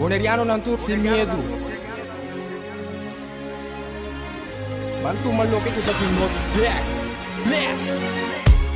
Bonerianonan tur sin miedu. Ban tuma loke ku ta di nos bek. Bless!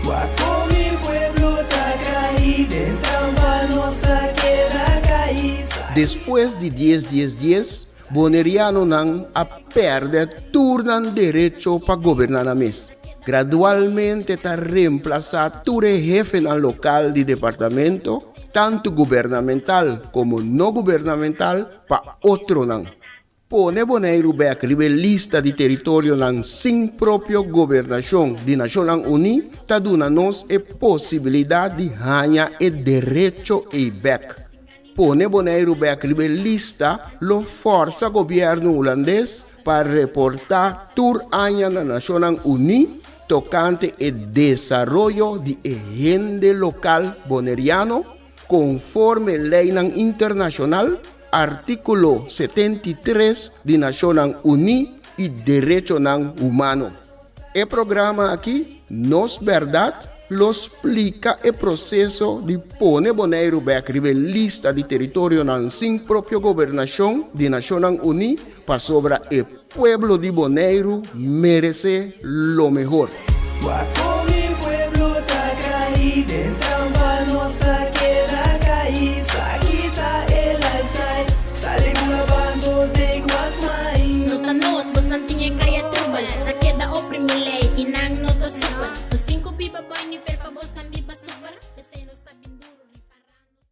Wak kon mi pueblo ta kai den trampa nos ta keda kai. Despues di dies dies dies, Bonerianonan a pèrdè tur nan derecho pa goberná nan mes. Gradualmente ta remplasá tur e hefenan lokal di departamento, tantu gubernamental komo no gubernamental, pa otronan. Pone Boneiru bèk riba e lista di teritorionan sin propio gobernashon di Nashonnan Uní ta duna nos e posibilidat di haña e derecho ei bèk. Pone Boneiru bèk riba e lista lo fòrsa gobièrnu hulandes pa reportá tur aña na Nashonnan Uní tokante e desaroyo di e hende lokal boneriano konforme leinan internashonal, artíkulo 73 di Nashonnan Uní i derechonan humano. E programa aki, Nos Bèrdat, lo splika e proseso di pone Boneiru bèk riba e lista di teritorionan sin propio gobernashon di Nashonnan Uní pasobra e pueblo di Boneiru meresé lo mehor. Wak kon mi pueblo ta kai den trampa nos ta keda kai sa kita e lifestyle sali ku la bando take what's mine. No ta nos, bosnan tin e kaya trubel Ta keda oprimi lei i nan no ta supel Nos tin ku biba boi nivel pa bosnan biba super P'esei nos ta bin duru ripará nos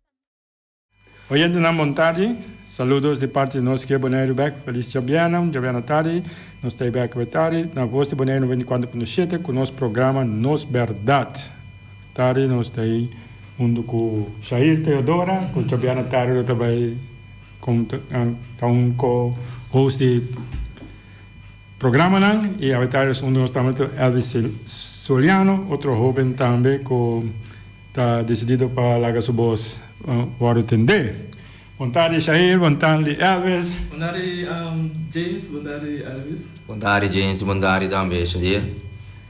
ta Oyentenan bon tardi, saludos di parti di nos ke Boneiru bek, felis djabièrnè, un djabièrnè tardi, nos ta ei bek awe tardi na Voz di Boneiru 94.7 ku nos programa Nos Bèrdat. Tardi nos ta ei huntu ku Shair Theodora ku djabièrnè tardi lo ta bai kon ta un ko-host di programanan i awe tardi huntu nos tambe ta Elvis Soliano, otro hoben tambe ku Ta decidido pa laga su bos wordo tende. Bon tardi Shair, bon tardi Elvis. Bon tardi James, bon tardi Elvis. Bon tardi James, bon tardi tambe Shair.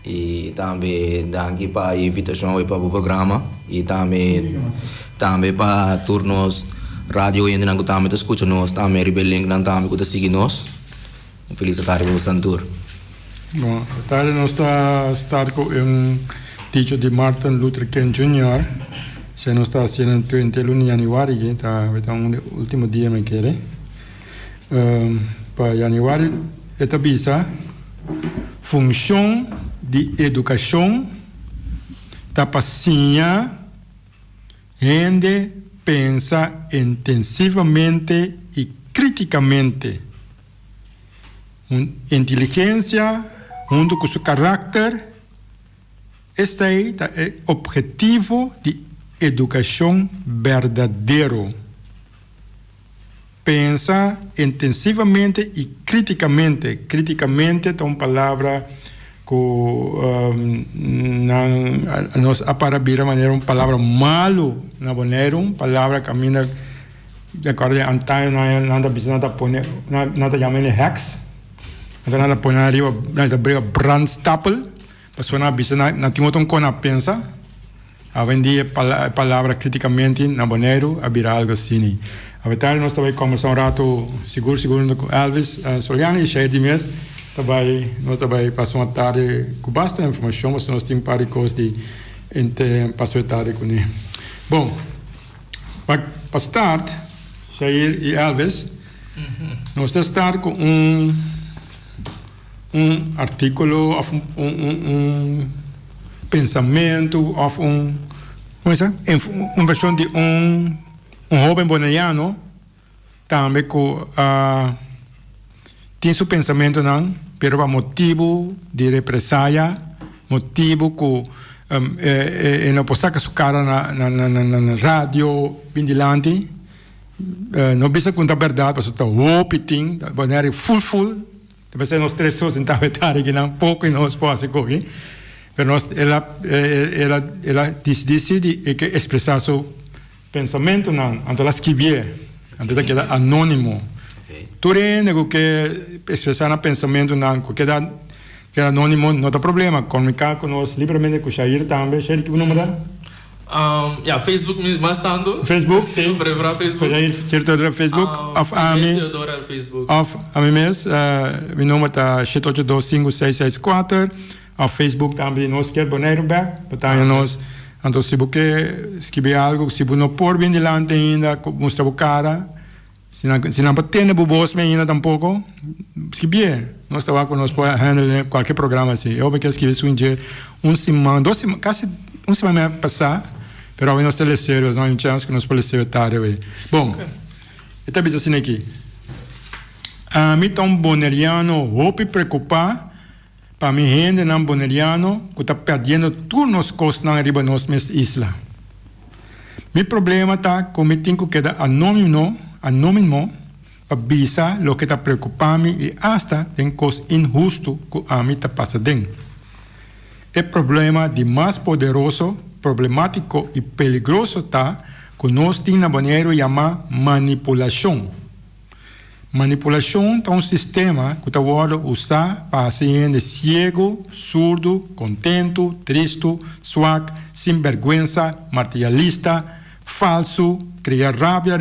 Y tambe danki pa e invitacion hoy pa bo programa y tambe tambe pa tur nos radio oyentenan cu tambe ta scucha nos tambe riba e linknan tambe cu ta sigui nos. Un felis tardi pa bosan tur. Bon tardi nos ta start ku un dicho di Martin Luther King Junior se nos ta hasiendo 20 luna di januari aki ta ta un di ultimo dia mi kere pa januari e ta bisa funshon di edukashon ta pa siña hende pensa intensivamente i kritikamente. Un inteligencia hunto cu su karakter, esey ta e obhetivo di educacion berdadero. Pensa intensivamente y criticamente, criticamente ta un palabra cu nan nos a para bira manera un palabra malo na Boneiru, un palabra caminda. Di acuerdo den antaño nan nan ta bisa nan ta pone nan ta yama e heks anto nan ta pone nan riba nan ta briga brandstapel pasobra nan a bisa nan nan tin otro un kon a pensa awendia e palabra criticamente na Boneiru a bira algo asini awe nos ta bai combersa un rato sigur sigur hunto cu Elvis Soliano y Shair Dimes ta bai nos ta bai pasa un atardi cu basta informacion pasobra nos tin un par di cos di pasa e tardi cune bon. Pa pa start, Shair i Elvis, nos ta start ku un un artíkulo òf un un un pensamentu òf un komo e sa un vershon di un un hóben boneriano tambe ku a tin su pensamentunan pero pa motibu di represaya, motibu ku e no por saka su kara na na radio bin dilanti, no bisa ku ta bèrdat pasobra ta hopi tin, Bonaire ful ful, ta pensá nos tres so sintá wetari akinan poko nos por hasi koki, pero nos el a el a disidí si di e ke ekspresá su Pensamentunan, anto el a skibié, anto e ta keda anónimo. Tur hende ku ke ekspresá nan pensamentunan ku keda keda anónimo no ta problema. Komuniká ku nos libremente ku Shair tambe. Shair, ki bo number ta? Ya, Facebook mi mas tantu. Facebook, si. Prefera Facebook. Por cierto riba Facebook of ami. Theodora Facebook. Of ami mes, mi number ta 7825664 of Facebook tambe di Nos Kier Boneiru bek pa ta haña nos. Anto si bo ke skibi algo, si bo no por bin dilanti ainda mustra bo kara. Si nan si nan por tende bo bos mi ainda tampoco, skibié. Nos ta wak ku nos por handle kualke programa asi. E hopi ke skibi esun dje un siman, dos siman, kasi un siman mei pasá, pero awe nos ta lese, nos no hay un chèns ku nos por lese tarde awe. Bon, e ta bisa asina aki, Ami ta un boneriano hopi preokupá pa mi hendenan boneriano ku ta pèrdiendo tur nos kosnan riba nos mes isla. Mi problema ta ku mi tin ku keda anónimo, anónimo pa bisa loke ta preokupá mi i asta den kos inhustu ku ami ta pasa den. E problema di mas poderoso, problemátiko i peligroso ta ku nos tin na Boneiru yamá manipulashon. Manipulashon ta un sistema ku ta wòrdu usá pa hasi hende siegu, surdu, kontentu, tristu, swak, sin bèrgwensa, materialista, falsu, krea rabia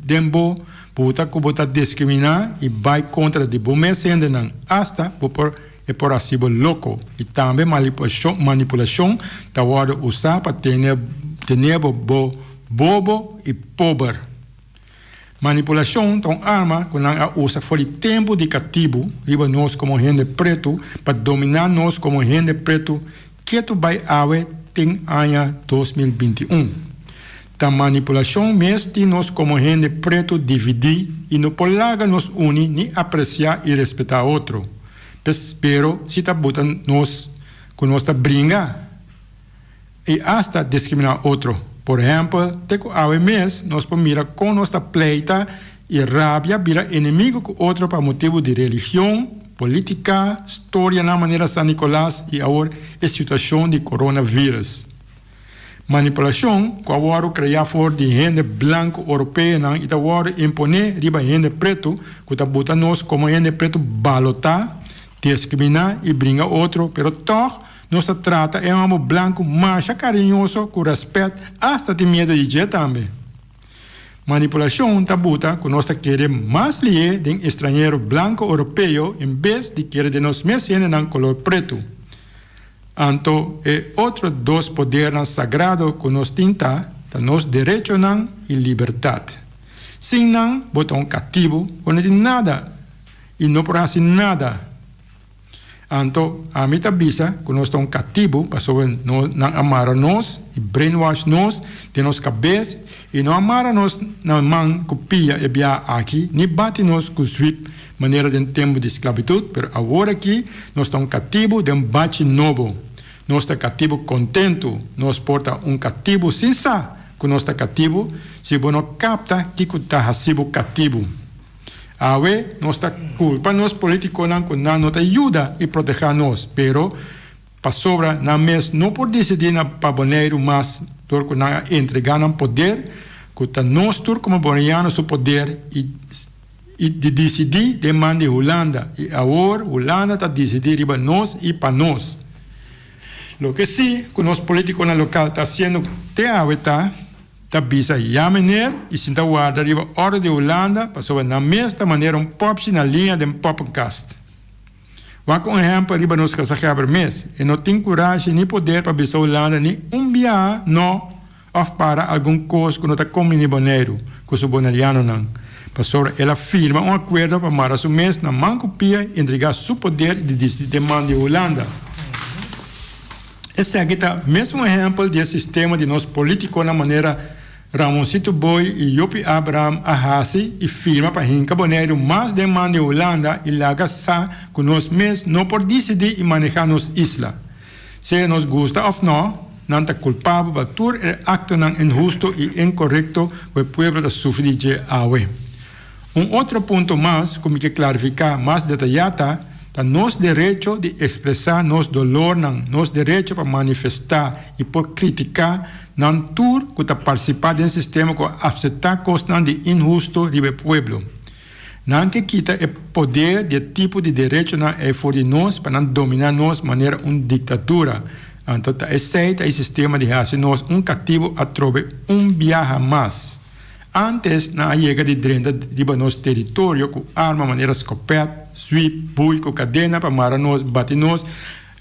den bo, buta ku bo ta diskriminá i bai kontra di bo mes hendenan, asta bo por e por hasi bo loko. I tambe manipulashon ta wòrdu usá pa tene tene bo bo bobo i pober. Manipulashon ta un arma ku nan a usa for di tempu di katibu riba nos komo hende pretu pa dominá nos komo hende pretu ketu bai awe ten aña 2021. Ta manipulashon mes tin nos komo hende pretu dividí i no por laga nos uni ni apresiá i respetá otro. Pes pero si ta buta nos ku nos ta bringa. I asta diskriminá otro. Por ehèmpel, te ku awe mes nos por mira kon nos ta pleita i rabia bira enemigu ku otro pa motibu di religion, polítika, storianan manera San Nikolas i awor e situashon di coronavirus. Manipulashon ku a wòrdu kreá for di hende blanku oropeonan i ta wòrdu imponé riba hende pretu ku ta buta nos komo hende pretu balotá, diskriminá i bringa otro, pero tòg Nos ta trata e hòmber blanku masha kariñoso ku rèspèt, asta tin miedu di dje tambe. Manipulashon ta buta ku nos ta kere mas lihé den estrañero blanku oropeo en bes di kere den nos mes hendenan kolor pretu. Anto e otro dos podernan sagrado ku nos tin ta ta nos derechonan i libertat. Sin nan bo ta un katibu ku no tin nada i no por hasi nada. Anto, ami ta bisa ku nos ta un katibu pasobra no nan a mara nos i brainwash nos den nos kabes i no a mara nos na man ku pia e biaha aki ni bati nos ku zwip manera den tempu di sklabitut, pero awor aki nos ta un katibu den bachi nobo. Nos ta katibu kontentu. Nos por ta un katibu sin sa ku nos ta katibu si bo no kapta kiko ta hasi bo katibu. Awe nos ta culpa nos politiconan cu nan no ta yuda y proteha nos, pero pasobra nan mes no por dicidi na pa Boneiru mas dor cu nan a entrega nan poder cu ta nos tur como Boneiano su poder y y di dicidi den man di Hulanda y awor Hulanda ta dicidi riba nos y pa nos. Loke si cu nos politiconan local ta haciendo te awe ta. Ta bisa ya meneer y sinta warda riba orde di Hulanda pasobra nan mes ta manera un popsi na liña den poppenkast. Wak un ehempel riba nos gezaghebber mes, e no tin curashi ni poder pa bisa Hulanda ni un biaha no of para algun cos cu no ta combini Boneiru cu su Bonerianonan, pasobra el a firma un acuerdo pa mara su mes na man cu pia y entrega su poder di dicidi den man di Hulanda. Esaki ta mes un ehempel di e sistema di nos politiconan manera Ramoncito Booi y Jopie Abraham a haci y firma pa hinca Boneiru mas den man di Hulanda y laga sa cu nos mes no por dicidi y maneha nos isla. Sea nos gusta of no, nan ta culpabel pa tur e actonan inhusto y incorecto cu e pueblo ta sufri di dje awe. Un otro punto mas ku mi ke klarifiká mas detayá ta, ta nos derecho di ekspresá nos dolornan, nos derecho pa manifestá i por kritiká nan tur ku ta partisipá den sistema ku a apseptá kosnan di inhusto riba e pueblo. Nan ke kita e poder di e tipo di derechonan ei for di nos pa nan dominá nos manera un diktadura. Anto ta esei ta e sistema di hasi nos un katibu atrobe un biaha mas. Antes nan a yega di drenta riba nos teritorio ku arma manera skopèt, swip, bui ku kadena pa mara nos, bati nos,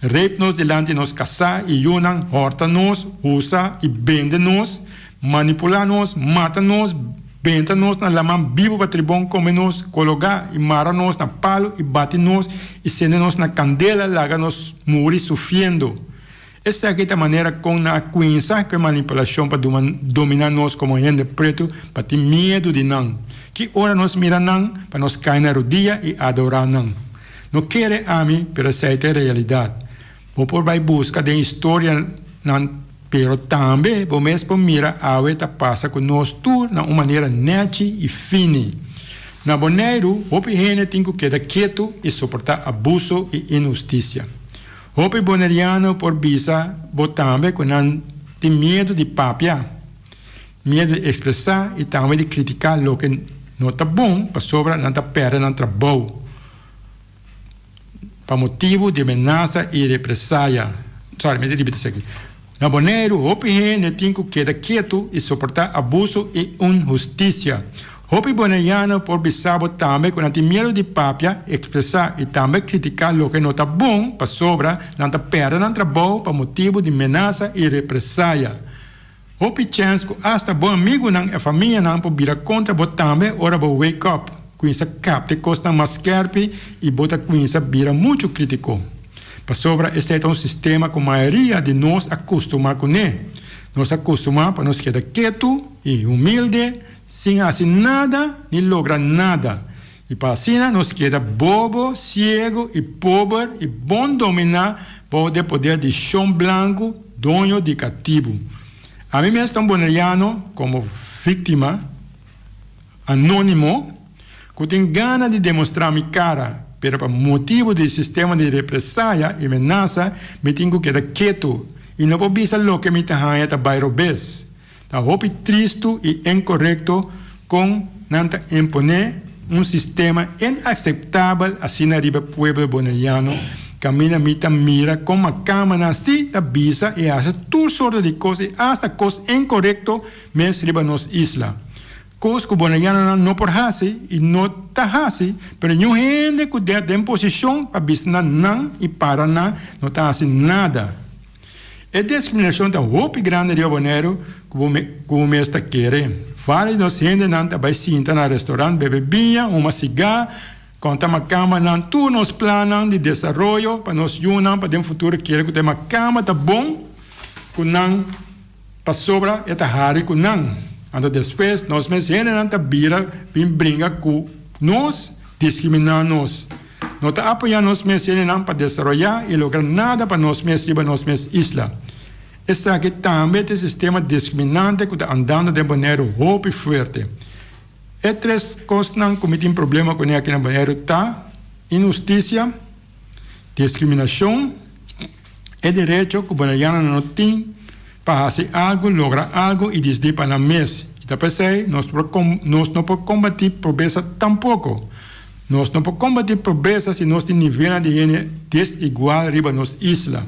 rape nos dilanti nos kasá i yunan, hòrta nos, usa i bende nos, manipulá nos, mata nos, benta nos na laman bibu pa tribon kome nos, kologá i mara nos na palu i bati nos i sende nos na kandela laga nos muri sufriendo. Esaki ta manera kon nan a kuinsa ku e manipulashon pa dominá nos komo hende pretu pa tin miedu di nan. Ki ora nos mira nan pa nos kai na rudia i adorá nan. No kere ami, pero esei ta e realidat. Bo por bai buska den historianan pero tambe bo mes por mira awe ta pasa ku nos tur na un manera nèchi i fini. Na Boneiru hopi hende tin ku keda ketu i soportá abuso i inhustisia. Hopi boneriano por bisa bo tambe ku nan tin miedu di papia, miedu di ekspresá i tambe di kritiká loke no ta bon pasobra nan ta pèrdè nan trabou pa motibu di menasa i represaya. Sorry, mi ta ripiti esaki. Na Boneiru hopi hende tin ku keda ketu i soportá abuso i unhustisia. Hopi boneiano por bisa bo tambe ku nan tin miedu di papia, ekspresá i tambe kritiká loke no ta bon pasobra nan ta pèrdè nan trabou pa motibu di menasa i represaya. Hopi chèns ku asta bo amigunan e famianan por bira kontra bo tambe ora bo wake up, kuinsa kapta e kosnan mas skèrpi i bo ta kuinsa bira muchu krítiko. Pasobra esei ta un sistema ku mayoria di nos a kustumá kuné. Nos a kustumá pa nos keda ketu i humilde sin hasi nada ni logra nada. I pa asina nos keda bobo, siegu i pober i bon dominá bou de poder di shon blanku, doño di katibu. Ami mes ta un boneriano komo víktima anónimo. Ku tin gana di demostrá mi kara, pero pa motibu di sistema di represaya i menasa mi tin ku keda ketu i no por bisa loke mi ta haña ta bai robes. Ta hopi tristu i inkorekto kon nan ta imponé un sistema inakseptabel asina riba pueblo boneriano kaminda mi ta mira kon makamanan si ta bisa i hasi tur sorto di kos i asta kos inkorekto mes riba nos isla. Kos ku bonerianonan no por hasi i no ta hasi, pero niun hende ku der den posishon pa bisa na nan i para nan no ta hasi nada. E diskriminashon ta hopi grandi riba Boneiru ku bo ku bo mes ta kere. Vários di nos hendenan ta bai sinta na restaurant bebe biña, huma sigá, konta makamba nan tur nos plannan di desaroyo pa nos yunan pa den futuro kere ku ta e makamba ta bon ku nan. Pasobra e ta hari ku nan. Anto despues nos mes hendenan ta bira bin bringa ku nos, diskriminá nos. No ta apoyá nos mes hendenan pa desaroyá i logra nada pa nos mes riba nos mes isla. Esaki tambe ta e sistema diskriminante ku ta andando den Boneiru hopi fuerte. E tres kosnan ku mi tin problema kuné aki na Boneiru ta, inhustisia, Discriminacion, E derecho cu Bonerianonan no tin pa haci algo, logra algo y disdi pa nan mes. Y ta p'esey nos por nos no por combati pobresa tampoco. Nos no por combati pobresa si nos tin nivelnan di hende desigual riba nos isla.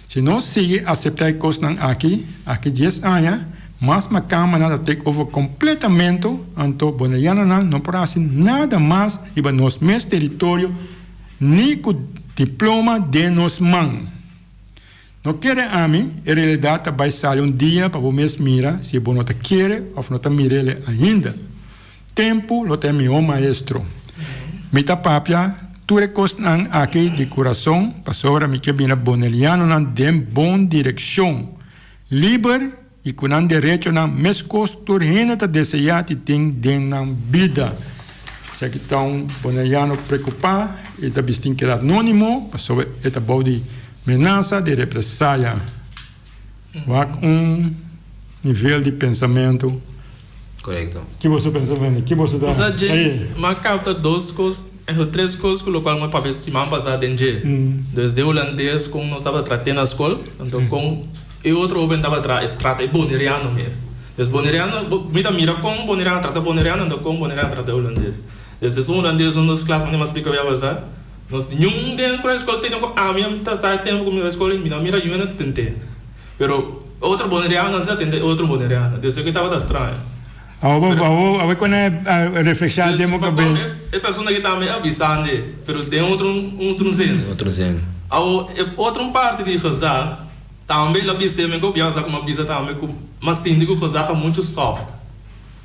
Si nos sigui acepta e cosnan aki, aki dies aña, mas macamanan ta take over completamento, anto Bonerianonan no por haci nada mas riba nos mes teritorio ni cu diploma den nos man. No kere ami, e realidad ta bay sali un dia pa bo mes mira si bo no ta kere of no ta mirele ainda. Tempu lo ta e mihó maestro. Mi ta papia tur e kosnan aki di kurason pasobra mi ke bira bonelianonan den bon direkshon, liber i ku nan derechonan meskos tur hende ta deseá di tin den nan bida. Esaki ta un boneliano preokupá, e ta bistin keda anónimo pasobra e ta bou di menasa di represaya. Wak un nivel di pensamentu. Korekto. Ki boso pensa Wendy? Ki boso ta. Sa James, m'a kapta dos kos, ègel tres kos ku lokual m'a papia siman pasá den dje. Dus den hulandes kon nos tabata trat'é na skol, anto kon e otro hoben tabata trata e boneriano mes. Dus boneriano, mi ta mira kon boneriano a trata boneriano anto kon boneriano a trata e hulandes. Dus esun hulandes un nos klas mane m'a splika bia pasá. Nos niun den ku skol tene ku ami a ta sa e tempu ku mi bai skol mi no a mira niun hende ta tent'é. Pero otro bonerianonan si ta tente otro boneriano. Desde ku e tabata straño. Awo awo awo kon a reflexá den bo kabes? E persona ki tambe a bisande, pero den otro un zin. Den otro zin. Awo e otro parti di gezag tambe el a bis'é, mi gobièrnu sa kuma bisa tambe ku m'a sinti ku gezag a muchu soft.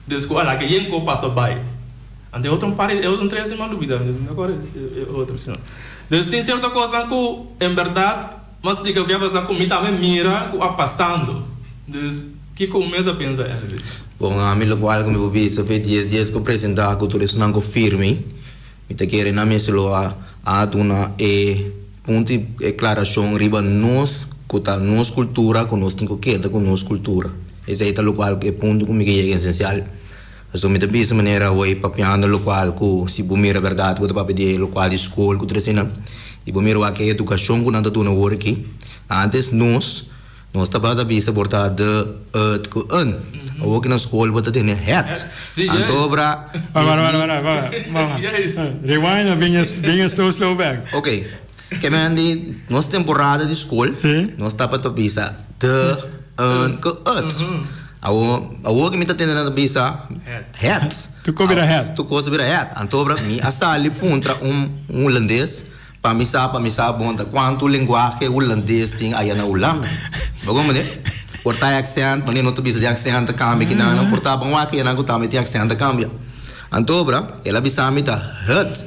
Dus ku a laga yen ko pasa bai. Anto e otro parti, e otro tres mi a lubida, mi no acorda e otro si no. Dus tin cierto cosnan ku en berdad m'a splica ku a pasa ku mi tambe mira ku a pasando. Dus kiko un mes a pensa Elvis? Bon, ami lokual ku mi por bisa fe dies dies ku presenta ku tur esunnan ku firmi, mi ta kere nan mester lo a a duna e punto di e klarashon riba nos ku ta nos kultura ku nos tin ku keda ku nos kultura. Esei ta lokual e punto ku mi ke yega esensial. Pasobra mi ta bisa manera awor papiando lokual ku si bo mira bèrdat bo ta papia di lokual di skol ku tur eseinan i bo mira wak e edukashon ku nan ta duna awor aki. Antes nos nos tabata bisa por ta de, het ku een. Awor ki na skol bo ta tene het. Anto obra. Wara wara wara wara wara. Rewind bin slow slow back. Ok. Ke men di nos temporada di skol nos tabata bisa de, een ku het. Awor awor ki mi ta tende nan ta bisa het. Tur kos bira het. Tur kos bira het. Anto obra mi a sali puntra un hulandes pa mi sa pa mi sa bon ta kuantu lenguahe hulandes tin aya na Hulanda. Bo komprende? Por ta e aksènt, manera nos ta bisa di aksènt ta kambia kinan, por ta ban wak kinan ku tambe tin aksènt ta kambia. Anto obra el a bisa mi ta het.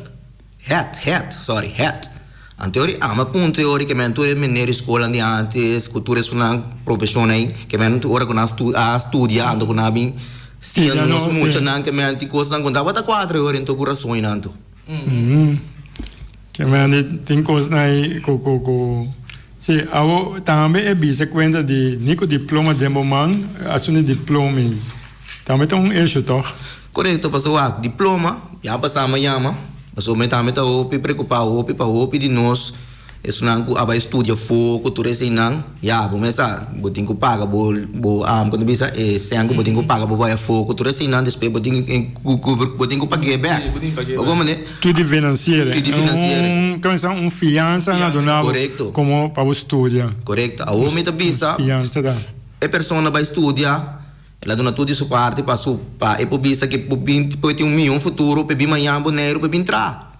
Het, het, sorry, het. Anteori ama puntra e ora ke men tur e meneer di skolan di antes ku tur esunnan profeshon ei ke men ora ku nan a studia anto ku nan a bin siña nos muchanan ke men tin kosnan ku no tabata kuadra e ora ento ku rasonnan anto. Ke men di tin kosnan ei ku ku ku si awo tambe e bisa kuenta di ni ku diploma den bo man asun di diploma ei tambe ta un issue tòg? Korekto pasobra wak diploma ya pasa mi yama pasobra mi tambe ta hopi preocupa hopi pa hopi di nos esunnan ku a bai studia afo ku tur eseinan ya bo mes sa bo tin ku paga bo bo kon ta bisa e sèn ku bo tin ku paga pa bai afo ku tur eseinan despues bo tin bo tin ku pag'é bèk bo komprende. Studi finansiero un kon sa un fiansa nan a duna bo komo pa bo studia. Korekto awor mi ta bisa e persona bai studia. El a duna tur di su parti pa su pa e por bisa ke por bin por tin un mihó futuro p'e bin mañan Boneiru p'e bin traha.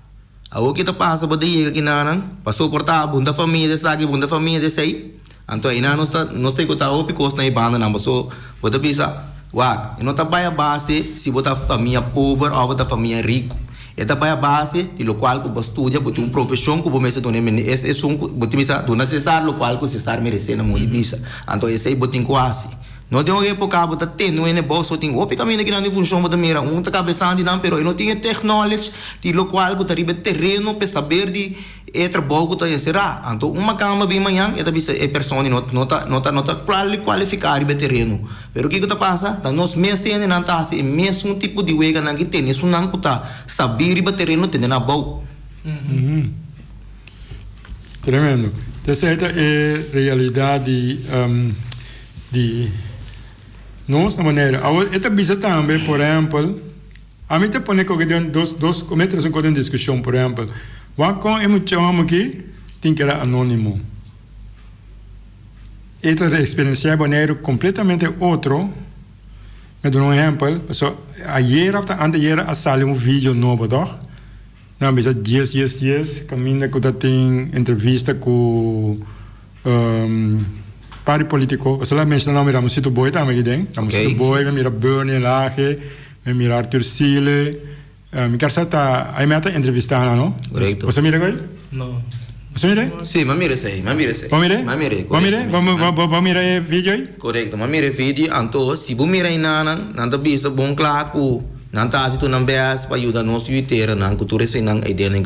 Awor ke ta pasa bo ta yega kinanan pa soportá bunta famia di esaki bunta famia di esei anto einan nos ta nos ta ekutá hopi kos na e bandanan paso bo ta bisa wak e no ta bai a base si bo ta famia pober òf bo ta famia riku e ta bai a base di lokual ku bo studia bo tin un profeshon ku bo mester duna e esun ku bo tin bisa duna Cesar lokual ku Cesar meresé na modo di bisa anto esei bo tin ku hasi. No den un epoca bo ta tende un hende bou so tin hopi caminda ki nan tin funcion bo ta mira un ta cabezan di nan pero e no tin e tech knowledge di locual cu ta riba e tereno p'e saber di e trabou cu ta encera. Anto un macamba bin mañan e ta bisa e persona no no ta no ta no ta cualifica riba e tereno. Pero kico ta pasa? Ta nos mes hendenan ta haci e mesun tipo di weganan ki tene esunnan cu ta sabi riba tereno tene nan abou. Tremendo. Esey ta e realidad di di nos na manera. Awor e ta bisa tambe, por ehempel, ami ta pone koke den dos dos mi a trese un kos den diskushon, por ehempel, wak kon e mucha homo aki tin keda anonimo. E ta eksperensiá Boneiru kompletamente otro. Mi a duna un ehempel, pasobra ayera òf ta anteayera a sali un video nobo, tòg? Nan bisa dies dies dies kaminda ku ta tin entrevista ku par di politiko. Pasobra la menshona nomber Ramosito Boy tambe aki den. Ramosito Boy, mi a mira Bernie Elhage, mi a mira Arthur Sile. Mi kier sa ta ai meta entrevista nan no. Korekto. Bo sa mira koe? No. Bo sa mira? Si, mi a mira esei, mi a mira esei. Bo mira? Mi a mira, Bo mira? Bo bo mira e video ei? Korekto, mi a mira e video. Anto si bo mira einanan, nan ta bisa bon kla ku. Nan ta hasi tur nan best pa yuda nos yu teranan ku tur eseinan ei den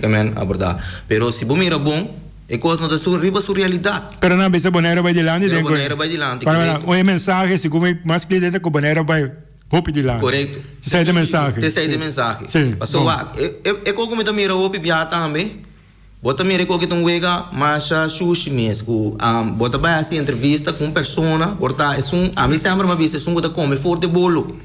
ke men abordá. Pero si bo mira bon, e kos no ta su riba su realidat. Pero nan bisa Boneiru bai dilanti Pero den ku Boneiru bai dilanti, Para korekto. un e mensahe segun mi mas cliente ta ku Boneiru bai hopi dilanti. Korekto. Esei ta e mensahe. Esei ta e mensahe. Si, Pasobra bon. wak, e e e kos ku mi ta mira hopi bia tambe. Bo ta mira ku aki ta un wega masha shushi mes ku bo ta bai hasi entrevista ku un persona por ta esun ami semper mi a bisa esun ku ta kome for di bolo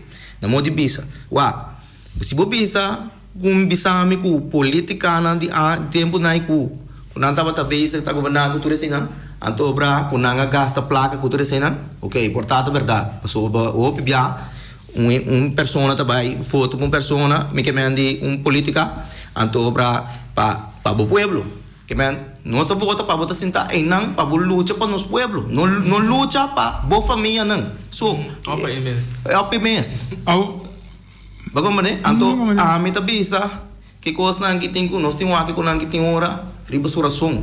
na modo di bisa wak si bo bisa. Kun bisa mi ku politikanan di a tempunan ei ku ku nan tabata bezig ta goberná ku tur eseinan, anto obra ku nan a gasta plaka ku tur eseinan? Oke, por ta ta bèrdat, pasobra hopi bia un un persona ta bai foto ku un persona, mi ke men di un politika, anto obra pa pa bo pueblo. Ke men, nos a vota pa bo ta sinta einan pa bo lucha pa nos pueblo, no no lucha pa bo famianan. So, Òf pa e mes. Òf pa e mes. Bo comprende? Anto ami ta bisa ki kosnan ki tin ku nos tin wak ku nan ki tin ora riba su rason.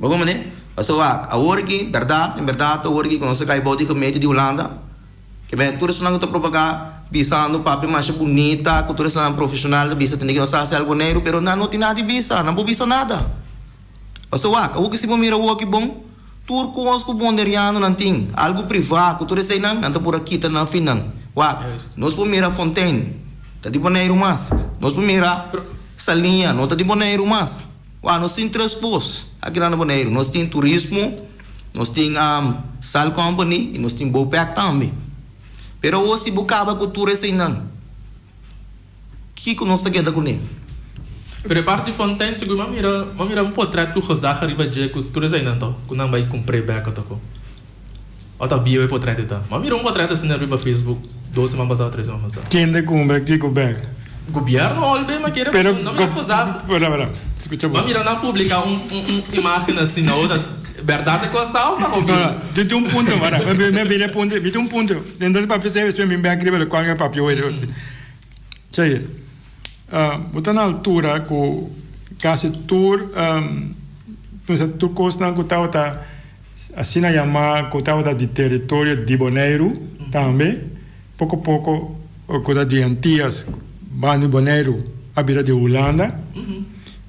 Bo comprende? Pasobra wak, awor aki, bèrdat, en bèrdat awor aki ku nos a kai bou di gemeente di Hulanda, ke men tur esunnan ku ta propagá bisando papia masha bunita ku tur esunnan profeshonal ta bisa tende ki nos ta hasi algu Boneiru, pero nan no tin nada di bisa, nan por bisa nada. Pasobra wak, awor ki si bo mira awor aki bon, Tur kos ku bonderianonan tin, algu privá ku tur eseinan, nan ta pura kita nan finnan. Wak, nos por mira Fontein, ta di Boneiru mas. Nos por mira Saliña, no ta di Boneiru mas. Wak, nos tin tres kos akinan na Boneiru. Nos tin turismo, nos tin Sal Company i nos tin Bopec tambe. Pero awor si bo kaba ku tur eseinan. Kiko nos ta keda kuné? Pero e parti Fontein sigur m'a mira m'a mira un potret ku gezag ariba dje ku tur eseinan to ku nan bai kumpr'é bek ota ko ota ta bieu e potret ei ta. M'a mira un potret asina riba Facebook dos siman pasá o tres siman pasá. Ken ta kumpra kiko bek? Gobierno olbe m'a kere Pero pasobra no mira gezag. Para para skucha M'a bo. mira nan publiká un un un imagen asina ota bèrdat e kos ta òf ta No no tin un punto para mi mi bira e punto mi tin un punto entonces papia seis mi bin riba lokual mi a papia hoy. Tjie, bo ta na altura ku kasi tur tur kosnan ku tabata asina yamá ku tabata di teritorio di Boneiru tambe poko poko ku ta di Antias banda di Boneiru a bira di Hulanda.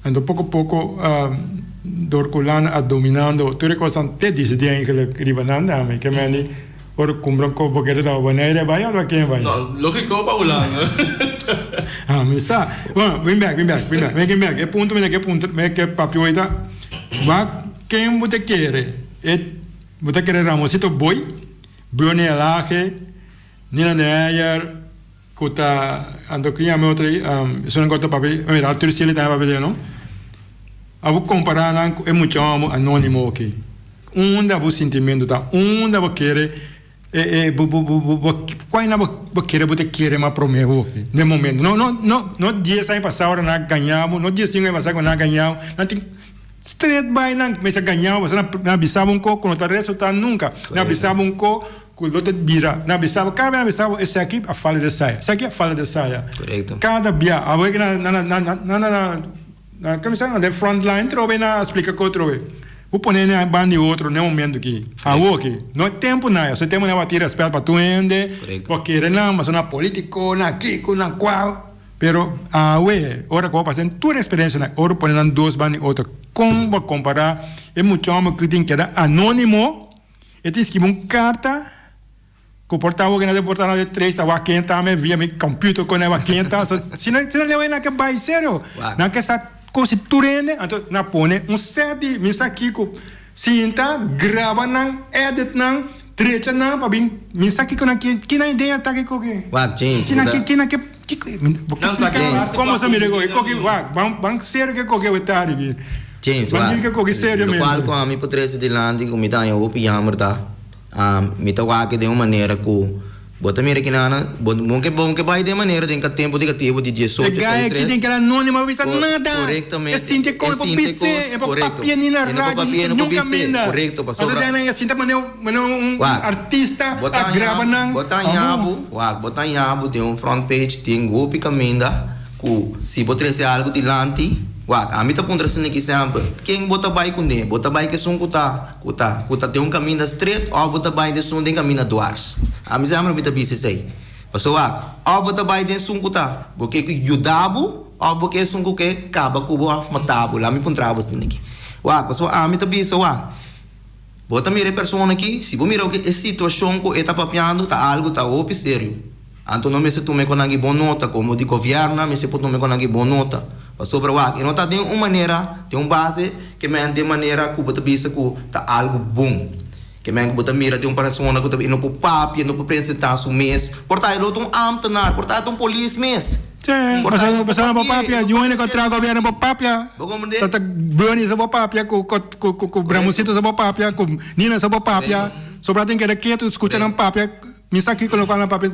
Anto poko poko dor ku Hulanda a dominando tur e kosnan te disidí eigenlik riba nan tambe. Ke mende Ora cumpra un copo kere ta Bonaire a bay of a ken bay? No, logico pa Hulanda. Ah, mi sa. Bueno, bin bek, bin bek, bin bek. Mi ke bek. E punto mi ta ke puntra, mi ke papia hoy ta, wak ken bo ta kere? E, bo ta kere Ramosito Boy, Bernie Elhage, Nina de Heyer, ku ta, anto ken yama e otro ei? Esun nan ku ta papia, mira, Arthur Sealy tambe papia di e no. Abo compara nan cu e mucha homo anonimo aki. Unda bo sintimento ta? Unda bo kere e e bo bo bo bo cual na bo bo kere bo ta kere mas prome bo aki den momento? No no no no dies aña pasa ora nan a gaña bo, no dies cinco aña pasa cu nan a gaña bo, nan tin straight bay nan mester gaña bo pasobra nan a bisa bo un co cu no ta resulta nunca. Nan a bisa bo un co cu lo ta bira, nan a bisa bo cada bia nan a bisa bo esaki a fala di esaya, esaki a fala di esaya. Correcto. Cada bia abo e nan nan nan nan nan. Na kami sa na den front line trobe na splika ku trobe. Bo pone na ban di otro na e momento aki. Awo aki. No e tempu na eso. E tempu na bo a tin respet pa tur hende. Bo a kere nan pasobra nan politico, nan kiko, nan kua. Pero awe ora ku bo pasa den tur eksperensianan ora bo pone nan dos ban di otro kon bo a kompara e mucha homber ku tin keda anonimo e tin skibi un karta. Ku por ta hopi na deporta na de tres ta wak kenta me via mi computer kon wak kenta so si no si no lewa nan ke bai serio nan ke sa kosi tur hende anto nan pone un set di mi sa kiko sinta graba nan edit nan drecha nan pa bin mi sa kiko nan ke ki nan idea ta ke koke Wak James si nan ke ki nan ke kiko bo ke splika komo sa mira koke koke wak ban ban serio ke koke wetari ki James ban wak ke koke seriamente lokual ku ami por trese dilanti ku mi ta haña hopi jammer ta. Mi ta wak den un manera ku bo ta mira kinana, bo bo ke bo ke bai den manera den ka tempu di katibu di E diesocho guy seis aki tres. den kel anonimo a bisa nada. Korektamente. E sinti e E kos e por sinti e bis'é, kos, e por korekto. papia ni na E no por radio, papia, e no por niun bis'é, kaminda. korekto, Anto pasobra. esei nan e sinta manera manera un Wak, artista bo a ta graba haña, nan. bo ta haña Amo. bo, wak, bo ta haña bo den un front page den hopi kaminda. Ku si bo trese algu dilanti, wak, ami ta puntra asina ki semper, ken bo ta bai kuné? Bo ta bai ku esun ku ta, ku ta, ku ta den un kaminda stret òf bo ta bai den esun den kaminda dwars? Ami semper mi ta bisa esei. Pasobra wak, òf bo ta bai den esun ku ta, bo ke ku yuda bo, òf bo ke esun ku ke kaba ku bo òf mata bo. Laat mi puntra bo asina ki. Wak, pasobra ami ta bisa, wak, bo ta mira e persona aki, si bo mira oke e situashon ku e ta papiando ta algu ta hopi serio. Anto no mester tuma e konan ki bon nota, komo di gobièrnu mester por tuma e konan ki bon nota. Pasobra wak, e no ta den un manera, den un base ke men den manera ku bo ta bisa ku ta algu bon. Ke men ku bo ta mira den un persona ku ta e no por papia, e no por presentá su mes. Por ta e lo ta un ámtenar, por ta e ta un polis mes. Sí, pasobra pasobra bo papia, yu hende ku a traha gobièrnu bo papia. Bo komprendé? Ta ta Bernie sa bo papia ku ku ku ku ku Bramoncito sa bo papia, ku Nina sa bo papia. Sobra tin keda ketu skucha nan papia, mi sa kiko lokual nan papia.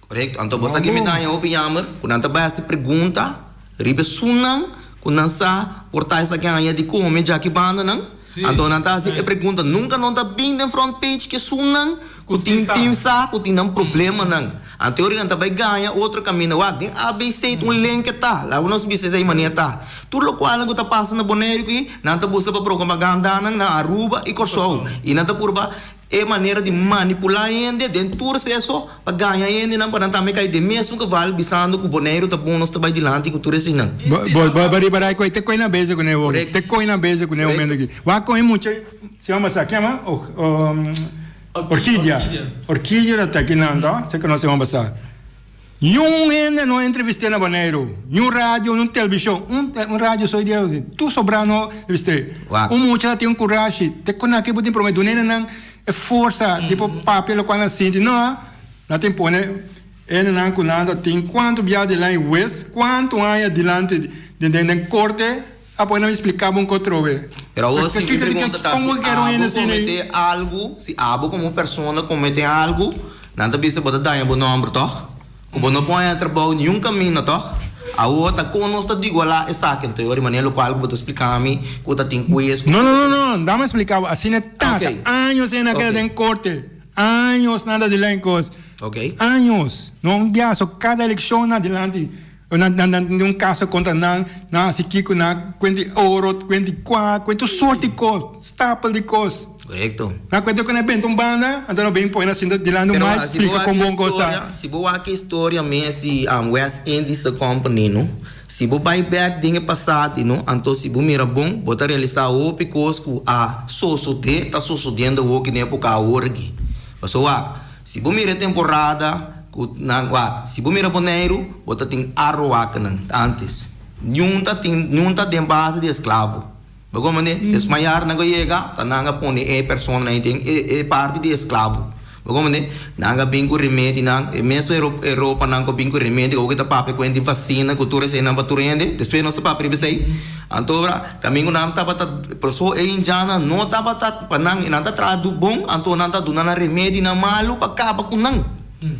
Korekto. Anto bo sa ki mi ta haña hopi yammer ku nan ta bai hasi pregunta riba esunnan ku nan sa por ta esaki haña di kome djaki bandanan. Anto nan ta hasi e pregunta. Nunka no ta bin den front page ki esunnan ku tin tin sa ku tin nan problemanan. Anto ora nan ta bai gaña otro kaminda. Wak, den ABC ta un lenke ta. Laga nos bisa esei manera ta. Tur lokualnan ku ta pasa na Boneiru aki, nan ta buska pa propagandanan na Aruba i Kòrsou. I nan ta purba E manera di manipulá hende den tur seso pa gaña hendenan pa nan tambe kai den mesun geval bisando ku Boneiru ta bon nos ta bai dilanti ku tur eseinan. Bo bo riba rai koi te koi na bezig ku ne wou te koi na bezig ku ne momento aki wak kon e mucha se yama sa kiama Orkidia Orkidia ta ta kinan to se ku nos se yama sa. Niun hende no entrevisté na Boneiru, niun radio, niun televishon, un un radio so dia tur sobrá no entrevisté. Un mucha ta tin kurashi, te kon aki bo tin promé duna hendenan e forsa di por papia lokual nan sinti. No, nan tin pone hendenan ku nan ta tin kuantu bia dilanti hues, kuantu aña dilanti den den korte a pone nan splika bo un kos trobe. Pero awor si mi pregunta ta si abo komete algu, si abo komo persona komete algu, nan ta bisa bo ta daña bo nòmber tòg? Ku bo no por haña trabou niun kaminda tòg? Awor ta kon nos ta digualá esaki? Anto e ora manera lokual ku bo ta splika mi ku ta tin kues ku. No no no no, dame splika bo, asina e tata, años e na keda den korte, años nan ta dilanti kos, años, no un biaha, kada elekshon nan dilanti. Nan nan nan tin un kaso kontra nan, nan hasi kiko, nan kuenta di oro, kuenta di kua, kuenta tur sort di kos, stapel di kos. Korekto. Nan kuenta ku nan benta un banda, anto nan bin pone nan sinta dilanti un mic splika kon bon kos ta. Si bo wak e historia mes di West Indies Company no, si bo bai bek den e pasado no, anto si bo mira bon, bo ta realisa hopi kos ku a sosode, ta sosodiendo awoki den epoka awor aki. Pasobra wak, Si bo mira e temporada ku nan wak, si bo mira Boneiru, bo ta tin Arowakenan antes. Niun ta tin, niun ta den base di esklavo. Bo komprende? Des mayar nan ku yega, ta nan a pone e personanan ei den e e parti di esklavo. Bo komprende? Nan a bin ku remedinan, e mesun Ero Europanan ku a bin ku remedi, ku ta papia ku hende di vasina, ku tur eseinan pa tur hende. Despues nos ta papia riba esei. Anto ora kaminda ku nan tabata Paso e indiannan no tabata pa nan, nan ta traha du bon, anto nan ta duna nan remedinan malu pa kaba ku nan.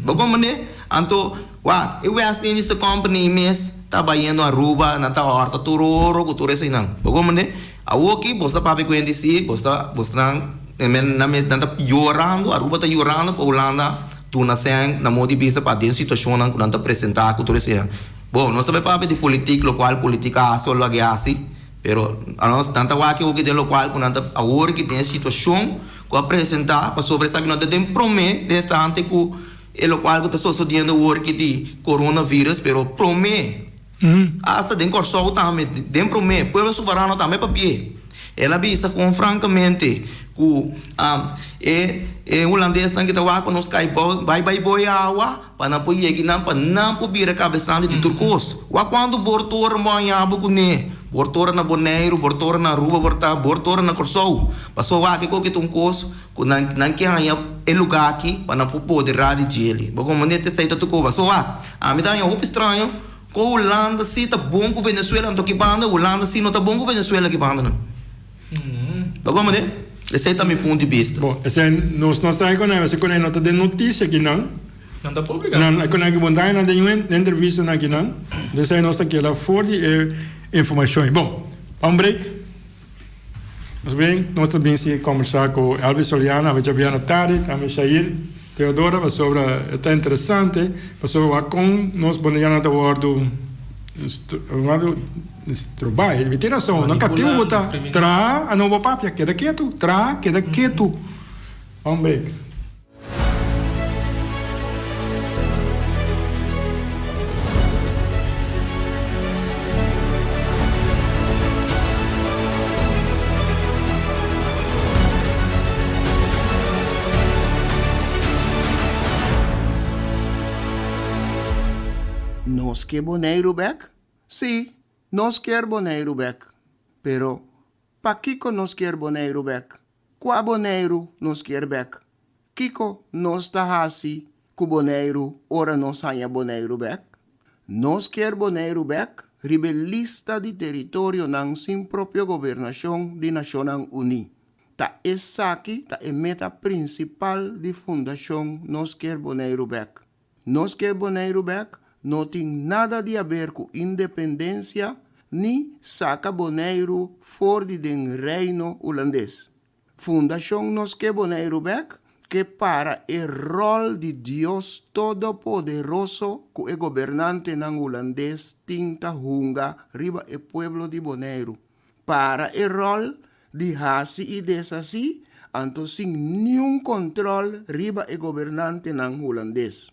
Bo komprende? Anto, wak, e West Indies Company mes ta bayendo Aruba, nan ta hòrta tur oro ku tur eseinan. Bo komprende? Awoki bo ta papia ku hende si, bo ta, bo nan, nan mes, nan ta yorando, Aruba ta yorando pa Hulanda duna sèn na modo di bista pa den situashonnan ku nan ta presentá ku tur eseinan. Bon, nos ta bai papia di politik, lokual politik a hasi o loke a hasi. Pero anos nan ta wak hopi den lokual ku nan ta awor ki den e situashon ku a presentá pasobra esaki no ta den promé den estante ku e lokual ku ta sosodiendo awor ki di coronavirus pero promé asta den Kòrsou tambe den promé pueblo soberano tambe papi'é el a bisa kon frankamente ku e e hulandesnan ki ta wak pa nos kai bou bai bai boi awa. Pa nan por yega i nan pa nan por bira kabesante di tur kos. Wak kuantu bor toren bo haña bo kuné? Bor toren na Boneiru, bor toren na Aruba, bor ta bor toren na Kòrsou. Pasobra wak e koke ta un kos ku nan nan ke haña e lugá aki pa nan por poderá di djele. Bo komprendé? Ta esei ta tur kos. Pasobra wak, ami ta haña hopi straño ku Hulanda si ta bon ku Venezuela anto ki banda Hulanda si no ta bon ku Venezuela ki banda nan. Bo komprendé? Esei ta mi punto di bista. Bon, esei nos no sa e konai, esei konai no ta den notisia kinan. Nan ta publica. Nan a konai ki bon daña nan den un entrevista nan kinan. Esei nos ta keda for di e informashon. Bon, pa un break. Nos bin, nos ta bin sigui kombersá ku Elvis Soliano awe djabièrnè tardi, tambe Shair Theodora pasobra e ta interesante pasobra wak kon nos boneiano ta wòrdu wòrdu strobá. E tin rason, no katibu bo ta traha a no bo papia, keda ketu, traha, keda ketu. Pa un break. Nos ke Boneiru bek? Sí, nos kier Boneiru bek. Pero, pakiko nos kier Boneiru bek? Kua Boneiru nos kier bek? Kiko nos ta hasi ku Boneiru ora nos haña Boneiru bek? Nos kier Boneiru bèk riba e lista di teritorionan sin propio gobernashon di Nashonnan Uní. Ta esaki ta e meta prinsipal di Fundashon Nos Kier Boneiru Bèk. Nos Kier Boneiru Bèk no tin nada di haber ku independensia ni saka Boneiru for di den Reino Hulandes. Fundashon Nos Ke Boneiru Bèk ke para e ròl di Dios Todopoderoso ku e gobernantenan hulandes tin ta hunga riba e pueblo di Boneiru. Para e ròl di hasi i deshasí anto sin niun kòntròl riba e gobernantenan hulandes.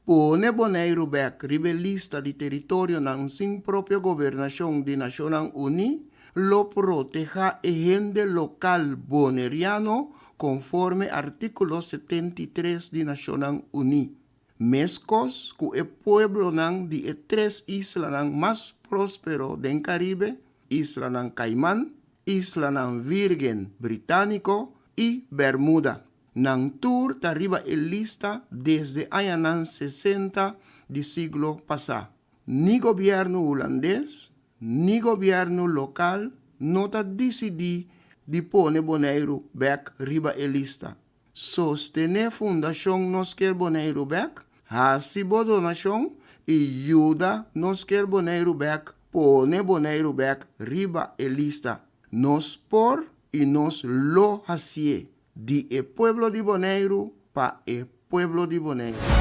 Pone Boneiru bèk riba e lista di teritorionan sin propio gobernashon di Nashonnan Uní lo protehá e hende lokal boneriano konforme artíkulo 73 di Nashonnan Uní, meskos ku e pueblonan di e tres islanan mas próspero den Karibe, Islanan Kaiman, Islanan Vírgen Britániko i Bermuda. Nan tur ta riba e lista desde añanan sesenta di siglo pasá. Ni gobièrnu hulandes ni gobièrnu lokal no ta disidí di pone Boneiru bèk riba e lista. Sostené Fundashon Nos Kier Boneiru Bèk, hasi bo donashon i yuda Nos Kier Boneiru Bèk pone Boneiru bèk riba e lista. Nos por i nos lo hasié. Di e pueblo di Boneiru pa e pueblo di Boneiru.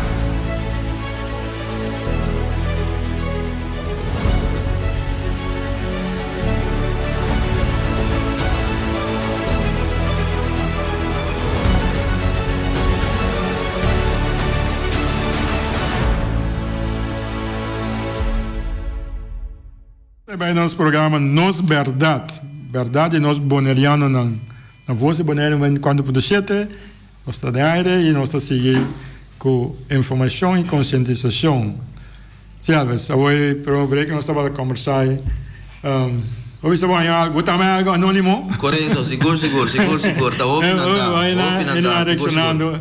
Bai nos programa Nos Berdad, berdad di nos Bonerianonan. Na Voz di Boneiru 94.7 nos ta den aire y nos ta sigui cu informacion y concientisacion. Si Elvis, awor prome break nos tabata combersa y bo bisa bo haña algo, bo tambe haña algo anonimo? Corecto, sigur sigur, sigur sigur, ta hopi nan ta, hopi nan ta, sigur sigur.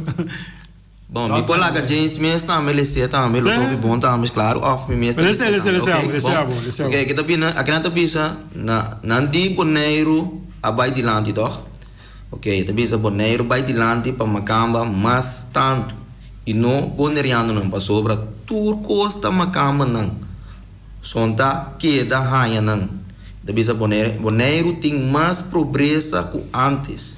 Bon, mi por laga James mes tambe les'é tambe, lo ta hopi bon tambe, klaru, òf mi mes ta les'é tambe, ok, bon. Ok, aki ta bini, aki nan ta bisa, na, nan di Boneiru a bai dilanti, tòg? Ok, e ta bisa Boneiru bai dilanti pa makamba mas tantu i no bonerianonan, pasobra tur kos ta makambanan, son ta keda haña nan. E ta bisa Boneiru tin mas pobresa ku ántes.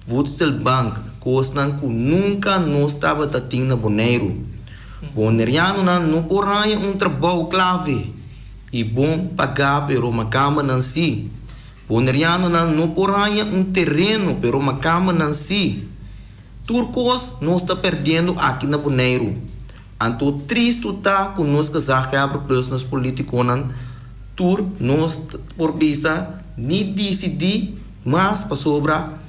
Voedselbank, kosnan ku nunka nos tabata tin na Boneiru. Bonerianonan no por haña un trabou klave i bon pagá pero makambanan sí. Bonerianonan no por haña un tereno pero makambanan sí. Tur kos nos ta pèrdiendo aki na Boneiru. Anto tristu ta ku nos gezaghebber plus nos politikonan tur nos por bisa ni disidí mas pasobra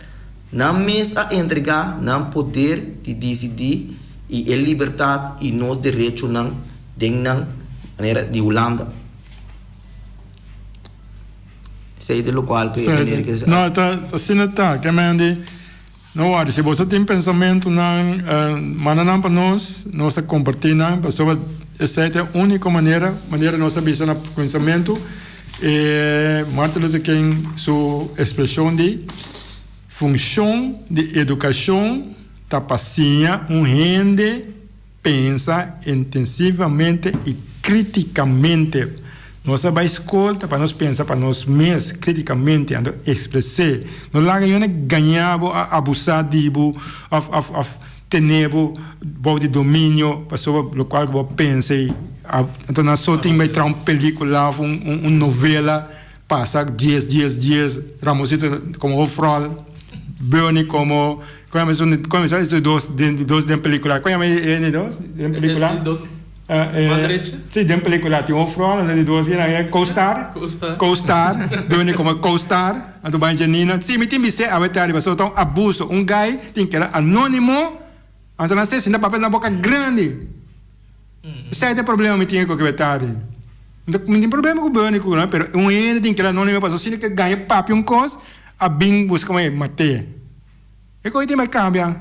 nan mes a entregá nan poder di disidí i e libertat i nos derechonan den nan manera di Hulanda. Esei ta lokual ku e meneer ke. No, ta asina ta, ke men di. No wòri, si boso tin pensamentunan, manda nan pa nos, nos ta kompartí nan, pasobra esei ta e úniko manera, manera nos a bisa na kuminsamentu, e Martin Luther King su ekspreshon di funshon di edukashon ta pa siña un hende Pensa intensivamente i kritikamente. Nos a bai skol ta pa nos pensa pa nos mes kritikamente, anto ekspres'é. No laga yone gaña bo, a abusá di bo òf òf òf tene bo bou di dominio pasobra lokual ku bo pensa ei. Anto nan so tin bai traha un pelikula òf un un novela pasa dies dies dies, Ramosito komo hoofdrol, Bernie komo Kon yama esun kon yama esun dos den di dos den pelicula kon yama e di dos den pelicula E di dos man derecha? Si den pelicula tin un frou anto di dos kinan e co-star Co-star co-star Bernie como co-star anto bai Janina si mi tin bis'é awe tardi pasobra ta un abuso un guy tin keda anonimo anto nan se sinta papia na boca grandi esei ta e problema mi tin ku awe tardi mi tin problema ku Bernie ku pero un hende tin keda anonimo pasobra si ke gaña papia un kos a bin busca mat'é. E koe tin bai kambia.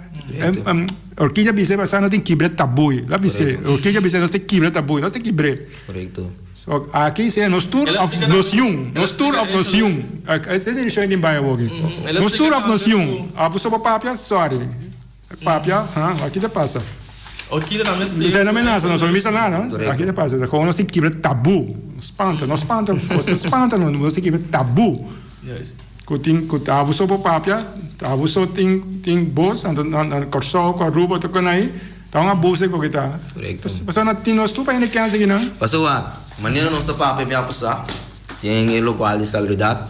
Orquídea bisa pasá nos tin kibra tabú. La bisa, Orquídea bisa nos tin kibra tabú, nos tin kibr'é. Korekto. So aki sea nos tur of nos yun, nos tur of nos yun. Esei direkshon tin bai awor aki. Nos tur of nos yun. Abo so bo papia, sorry. Papia, ha, aki ta pasa. Esei no menasa nos, no bisa nada. Aki ta pasa. Gewoon nos tin kibra tabú. Spanta, no spanta, spanta no, nos tin kibra tabú. Ku tin ku ta abo so por papia, ta abo so tin tin bos, anto na na Kòrsou ku Aruba tur kon ahí ta un abuse ku kita. Korekto. Pasobra na tin nos tur pa hende kens aki nan. Pasobra manera nos ta papia bia pasá den e lokual di salubridat,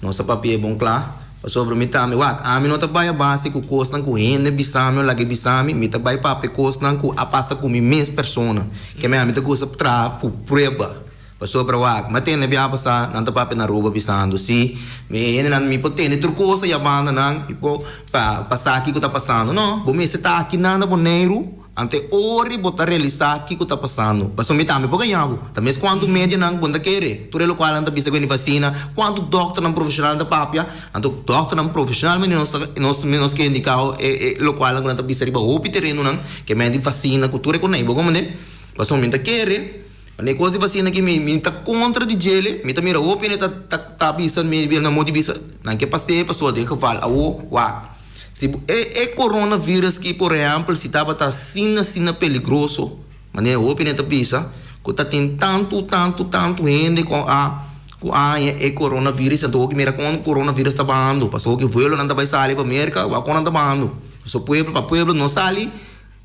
nos ta papia e bon kla, pasobra mi tambe wak, ami no ta bai a base ku kosnan ku hende bisa mi o laga bisa mi, mi ta bai papia kosnan ku a pasa ku mi mes persona, ke mi ami ta gusta traha ku prueba. Pasobra wak, mi a tende bia pasá, nan ta papia na Aruba bisando, si, mi hendenan, mi por tende tur kos ayá banda nan, mi por pa pa sa kiko ta pasando. No, bo mester ta aki nan na Boneiru, anto e ora bo ta realisá kiko ta pasando. Pasobra mi tambe por gañá bo. Ta mes kuantu medianan ku bo ta kere, tur e lokual nan ta bisa ku e vasina, kuantu dòkternan profeshonal ta papia, anto dòkternan profeshonal manera nos ta nos nos ke indiká e e lokualnan ku nan ta bisa riba hopi terenonan, ke men di vasina ku tur e konei, bo komprende? Pasobra mi ta kere. Wanneer kos di vasina aki mi mi ta kontra di djele, mi ta mira hopi hende ta ta ta bisa mi na moti bisa nan ke pas'é pasobra den geval awo wak si bo e e coronavirus ki por ehèmpel si tabata asina asina peligroso manera hopi hende ta bisa ku ta tin tantu tantu tantu hende ku a ku a haña e coronavirus anto hopi mira kon coronavirus ta bahando pasobra hopi vuelonan ta bai sali pa Merka wak kon nan ta bahando pasobra pueblo pa pueblo no sali.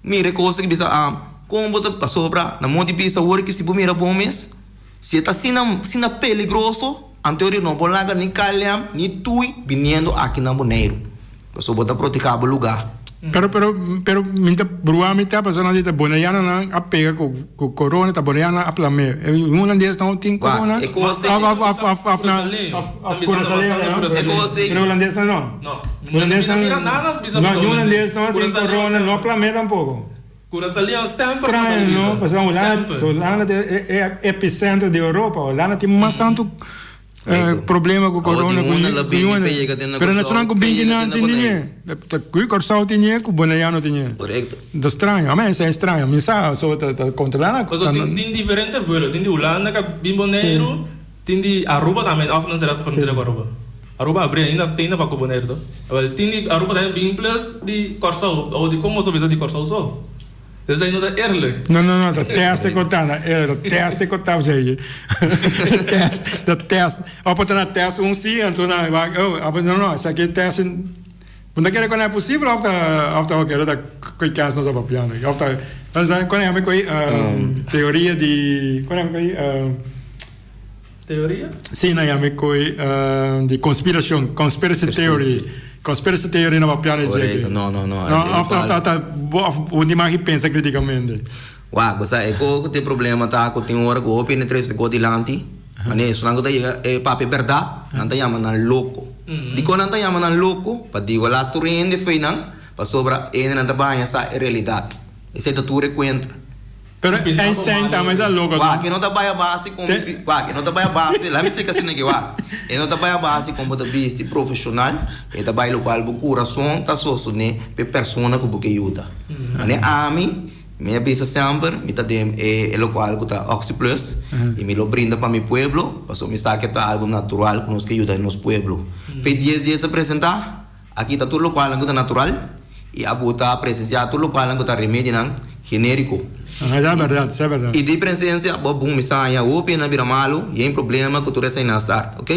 Mira e kos aki bisa, ah, kon bo ta pasobra na modo di bisa awor ki si bo mira bon mes, si e ta asina, asina peligroso, anto ori no por laga ni KLM ni tui biniendo aki na Boneiru, pasobra bo ta protehá bo lugá. Pero, pero, pero mi ta brua mi ta pasobra nan di ta boneianonan a pega ku ku corona, ta boneianonan a plam'é. E hulandes no tin corona? Wak, e kos ei. Of, of, of, of, of na, of, of Curaçaoleño no? E kos ei. Pero hulandesnan no. No. Hulandes Mi no mira nada bisa no, mi hulandes no tin corona, no plam'é tampoco. Curaçaoleño semper pasa Straño, bisa. no? Pasobra Hulanda, Semper. Hulanda ta e e epicentro di Europa. Hulanda tin mas tantu problema ku Awor corona tin ku una la ku bini yunan. pa yega te na Pero Kòrsou, nesnan ku pa binti yega te nan na sin Boneiru. din'é. Ta ku Kòrsou tin'é, ku Boneiano tin'é. Korekto. Ta straño, a mi esei straño. Mi sa so ta ta kontrolá na. Pasobra tin tin diferente vuelo. Tin di Hulanda ka bin Boneiru. Tin di Aruba tambe of nan sera frontera ku Aruba? Aruba abri ainda tin pa ku Boneiru to. Awel tin di Aruba tambe bin plus di Kòrsou o di kon boso bisa di Kòrsou so? Esei no ta eerlijk. No no no ta test e ku ta na ta test e ku ta esei test ta test of por ta na test un si anto nan wak oh abo no no esaki test bo ta kere ku nan e posibel of ta of ta oke ta koe kens nos a papiando of ta kon e yama koe teoria di kon e yama koe. Teoria? Sí, nan yama e koe di konspirashon, conspiracy theory. Conspiracy theory na papia na Korekto, esaki. no, no, no. No, of ta, ta, ta, of bo di mag pensa kritikamente. Wak, bo sa e ko ku tin problema ta ku tin ora ku hopi hende trese ko dilanti, manera esunnan ku ta yega e papia bèrdat, nan ta yama nan loko. Dikon nan ta yama nan loko? Pa diwelá tur hende fe nan, pasobra hendenan ta baña sa e realidat. Esei ta tur e kuenta. Pero Einstein tambe ta loco. Wak, e no ta bai a base con mi, wak, e no ta bai a base, laat mi splika asina aki, wak, e no ta bai a base con bo ta bisti profesional, e ta bai locual bo curason ta sostene p'e persona cu bo ke yuda. Mane ami, mi a bisa semper, mi ta den e locual cu ta Oxi Plus, y mi lo brinda pa mi pueblo, pasobra mi sa ke ta algo natural cu nos ke yuda nos pueblo. Fe dies dies a presenta, Aki ta tur lokualnan ku ta natural i abo ta presensiá tur lokualnan ku ta remedinan genériko. Aha, sa bèrdat, sa bèrdat. I di presensia bo kuminsá haña hopi hende a bira malu i ein problema ku tur eseinan start, ok?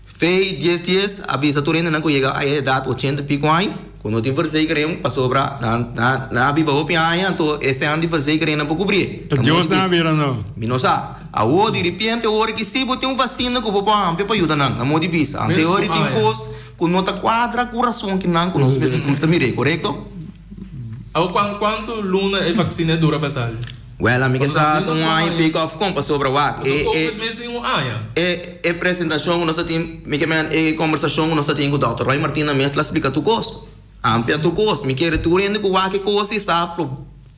Fei dies dies a bisa tur hendenan ku yega a e edat ochenta i piko aña ku no tin verzekering pasobra nan nan a biba hopi aña anto eseinan di verzekering nan por kubrié. Ta Dios nan a bira no. Mi no sa. Awor di ripiente ora ki si bo tin un vasina ku bo por hampia pa yuda nan, na modo di bisa. Anto e ora tin kos Ku no ta kuadra ku rason ki nan ku nos mester kumsa mir'é, korekto? Awor kuan kuantu luna e vaksina e dura pa sali? Wèl, ami ke sa ta un aña i piko òf kon, pasobra wak e Pasobra covid mes tin un aña. E e presentashon ku nos ta tin, mi ke men e kombersashon ku nos ta tin ku dòkter Roy Martina mes la splika tur kos, amplia tur kos. Mi kere tur hende ku wak e kos i sa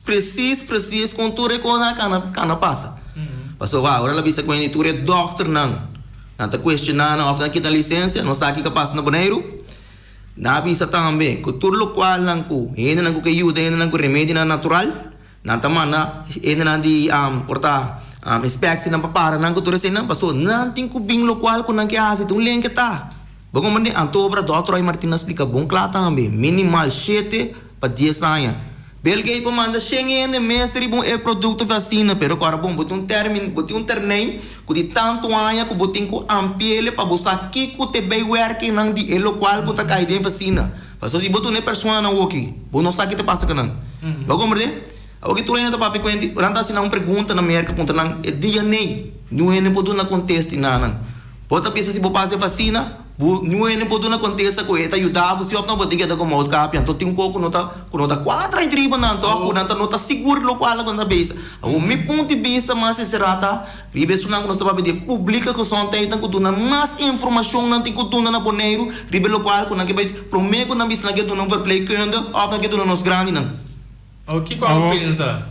presis presis kon tur e kosnan a kana kana pasa. Pasobra wak ora el a bisa ku hende tur e dòkternan. Nan ta cuestiona nan of nan kita licencia, nos sa kico a pasa na Boneiru. Nan a bisa tambe ku tur lokualnan ku hendenan ku ke yuda hendenan ku remedinan natural, nan ta manda hendenan di por ta inspectienan pa para nan ku tur eseinan pasobra nan tin ku bin lokual ku nan ke hasi ta un lenke ta. Bo komprende? Anto obra Dòkter Roy Martina a splika bon kla tambe, minimal shete pa dies aña. Bill Gates por manda shen hende mes riba un e produkto vasina, pero ku ora bon bo tin un termin, bo tin un ternei ku di tantu aña ku bo tin ku ampiele pa bo sa kiko te bay werkingnan di e lokual ku ta kai den vasina. Pasobra si bo duna e personanan awoki, bo no sa ki ta pasa ku nan. Bo a komprende? Awoki tur hende ta papia ku hende, nan ta hasi nan un pregunta na Merka, puntra nan e DNA, niun hende por duna kontesta na nan. Bo ta bisa si bo pasa e vasina, bo niun hende por duna kontesta ku e ta yuda bo si òf no, bo tin keda ku moudkapje. Anto tin un kos ku no ta ku no ta kuadra entre riba nan tòg, ku nan ta no ta sigur lokual ku nan ta bisa. Awor mi punto di bista mas sinsera ta riba esunnan ku nos ta papia di e publike gezondheidnan ku duna mas informashon nan tin ku duna na Boneiru riba e lokual ku nan ke bai promé ku nan bisa nan ke duna un verpleegkundige òf nan ke duna nos grandinan. Awor kiko abo pensa?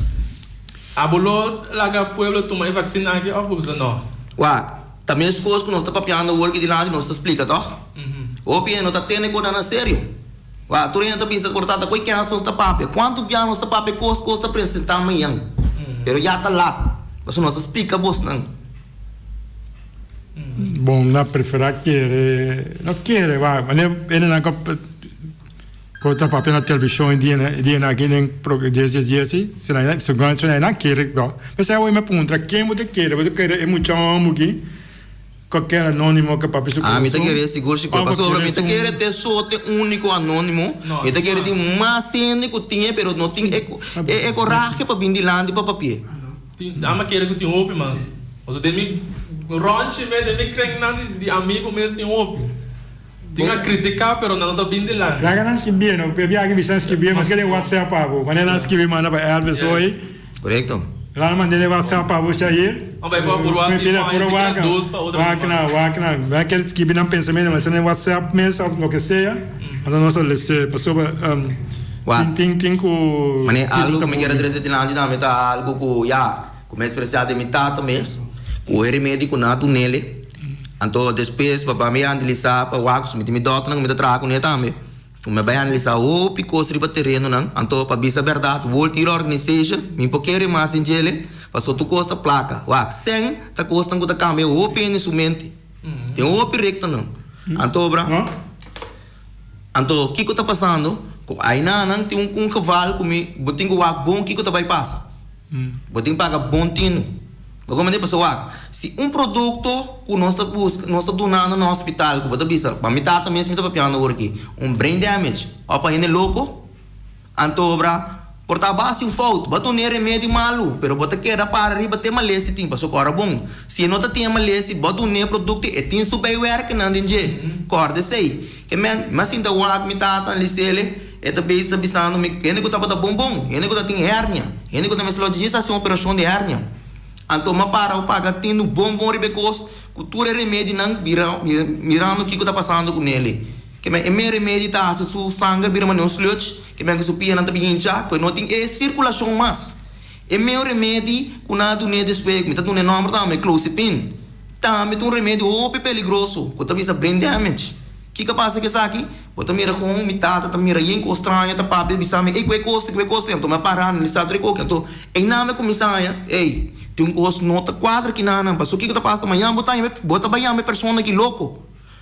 Abo lo laga pueblo tuma e vaccine aki of bo bisa no? Wak, ta meskos ku nos ta papiando awor ki dilanti nos ta splika tòg? Hopi hende no ta tene konan na serio. Wak, tur hende ta bisa por tata koe kens nos ta papia? Kuantu bia nos ta papia kos kos ta presentá mañan? Pero ya ta lat, pasobra nos ta splika bosnan. Bon, na preferá kere, no kere, wak, manera hendenan ku. Ku ta papia na televishon e dia e dianan aki den dies dies dies si segun si nan kere to. P'esei awor mi a puntra ken bo ta kere bo ta kere e mucha homber aki kualkier anonimo ku papia su Ah mi ta kurason kere sigur sigur of bo pasobra kere mi ta esun kere te so te uniko anonimo mi ta kere tin mas hende ku tin e pero no tin e e korahe pa bin dilanti pa papia. Tin dama kere ku tin hopi mas. Pasobra den mi ronchi mes den mi krennan di amigo mes tin hopi. Tin a critica pero nan no ta bin dilanti. Laga nan skibie no, p'e biaha ki bisa skibie maske den WhatsApp pa bo. Manera nan skibi manda pa Elvis hoy. Correcto. Laga nan manda den WhatsApp pa bo Shahir. Nan bai pa purba si Mentira, paña puro si keda wak. dos pa otro Wak semana. nan, wak nan. Nan kier skibi nan pensamiento maske den WhatsApp mes of loke sea. Anto nos a lese pasobra Wak. tin tin ku Manera kico algo ta ku mi kier movi. trese dilanti tambe ta algo ku ya, ku mi a expresa den mi tata mes, ku e remedi ku nan a dunele. Anto despues papá mi a analisá pa wak mi tin mi dòkternan ku mi ta traha kuné tambe. Ku mi a bai analisá hopi kos riba terenonan. Anto pa bisa bèrdat World Health Organization mi por kere mas den djele pasobra tur kos ta plaka. Wak sèn ta kosnan ku ta kambia hopi hende su mente. Tin hopi rektonan. Anto obra anto kiko ta pasando ku ainanan tin un geval ku mi bo tin ku wak bon kiko ta bai pasa. Bo tin paga bon tinu. Bo komprende? Pasobra wak, si un produkto ku nos ta buska, nos ta dunando na hospital, ku bo ta bisa, pa mi tata mes mi ta papiando awor aki, un brain damage òf pa hende loko, anto obra por ta base un fout. Bo a duna e remedi malu, pero bo ta keda para riba te malesi tin, pasobra ora bon, si e no ta tin e malesi, bo a duna e produkto, e tin su bijwerkingnan den dje. Kòrda esei. Ke men, mi a sinta wak mi tata, Lisele. E ta bes ta bisando mi, hende ku tabata bon bon, hende ku ta tin hernia, hende ku ta mester djis hasi un operashon di hernia. Anto m'a para bo paga tinu bon bon riba e kos, ku tur e remedinan bira mirando kiko ta pasando ku Nelly. Ke men e men remedi ta hasi su sanger bira manera un sludge, ke men ku su pianan ta bin hincha, ku e no tin e sirkulashon mas. E men remedi ku nan a dun'é despues, mi ta duna e nòmber tambe, clozepine, tambe ta un remedi hopi peligroso ku ta bisa brain damage. Kiko a pasa ku esaki? Bo ta mira kon mi tata ta mira yen kos straño ta papia bisa mi, ey ku e kos, ku e kos, anto mi a para analisá tur e koki, anto einan mi a kuminsá haña, ey, tin un kos no ta kuadra ki nan, pasobra kiko ta pasa mañan bo ta haña, bo ta bai yama e persona aki loko,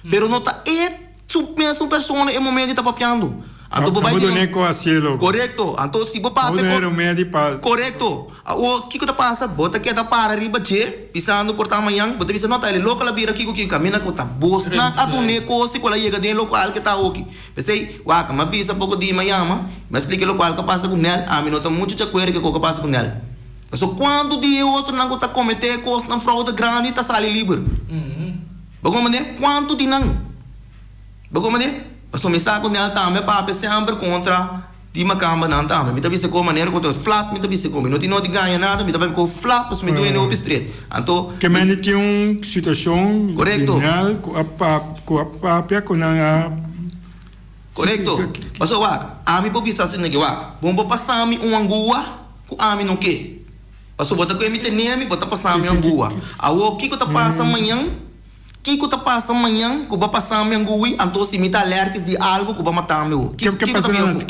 pero no ta e su mesun persona e momento e ta papiando. Anto bo bai Bo dun'é ko hasié loko. Korekto, anto si bo Bo papia dun'é ko. remedi pa. Korekto. Awor kiko ta pasa? Bo ta keda para riba dje, bisando por ta mañan, bo ta bisa, No, ta el e loko la bira kiko kiko, kaminda ku ta bosnan a dun'é kos di ku el a yega den e lokual ke ta awoki. P'esei, wak, mi a bisa poko di mi a yama, mi a splika e lokual ku a pasa ku Nel, ami no ta muchu di akuerdo ke kiko a pasa ku Nel. Pasobra kuantu di e otronan ku ta kometé kosnan froude grandi ta sali liber? Bo komprendé? Kuantu di nan? Bo komprendé? Pasobra mi sa ku Nel tambe a papia semper kontra. Di makamba nan tambe. Mi ta bisa ku manera ku ta flat mi ta bisa ku mi no tin no di gaña nada mi ta papia ku flat pasobra mi dueño hopi stret. Anto. Ke mende tin un situashon Korekto. final ku a ku a papia ku nan a. Korekto. Pasobra wak, ami por bisa asina ke wak, bo por pasa mi un angua ku ami no ke. Pasobra bo ta kue mi tene mi bo ta pasa mi angua. Awor kiko ta pasa mañan? Kiko ta pasa mañan ku bo a pasa mi angui, anto si mi ta alerkis di algu ku bo a mata mi ho? Ke Kiko ta pasa bin na afó?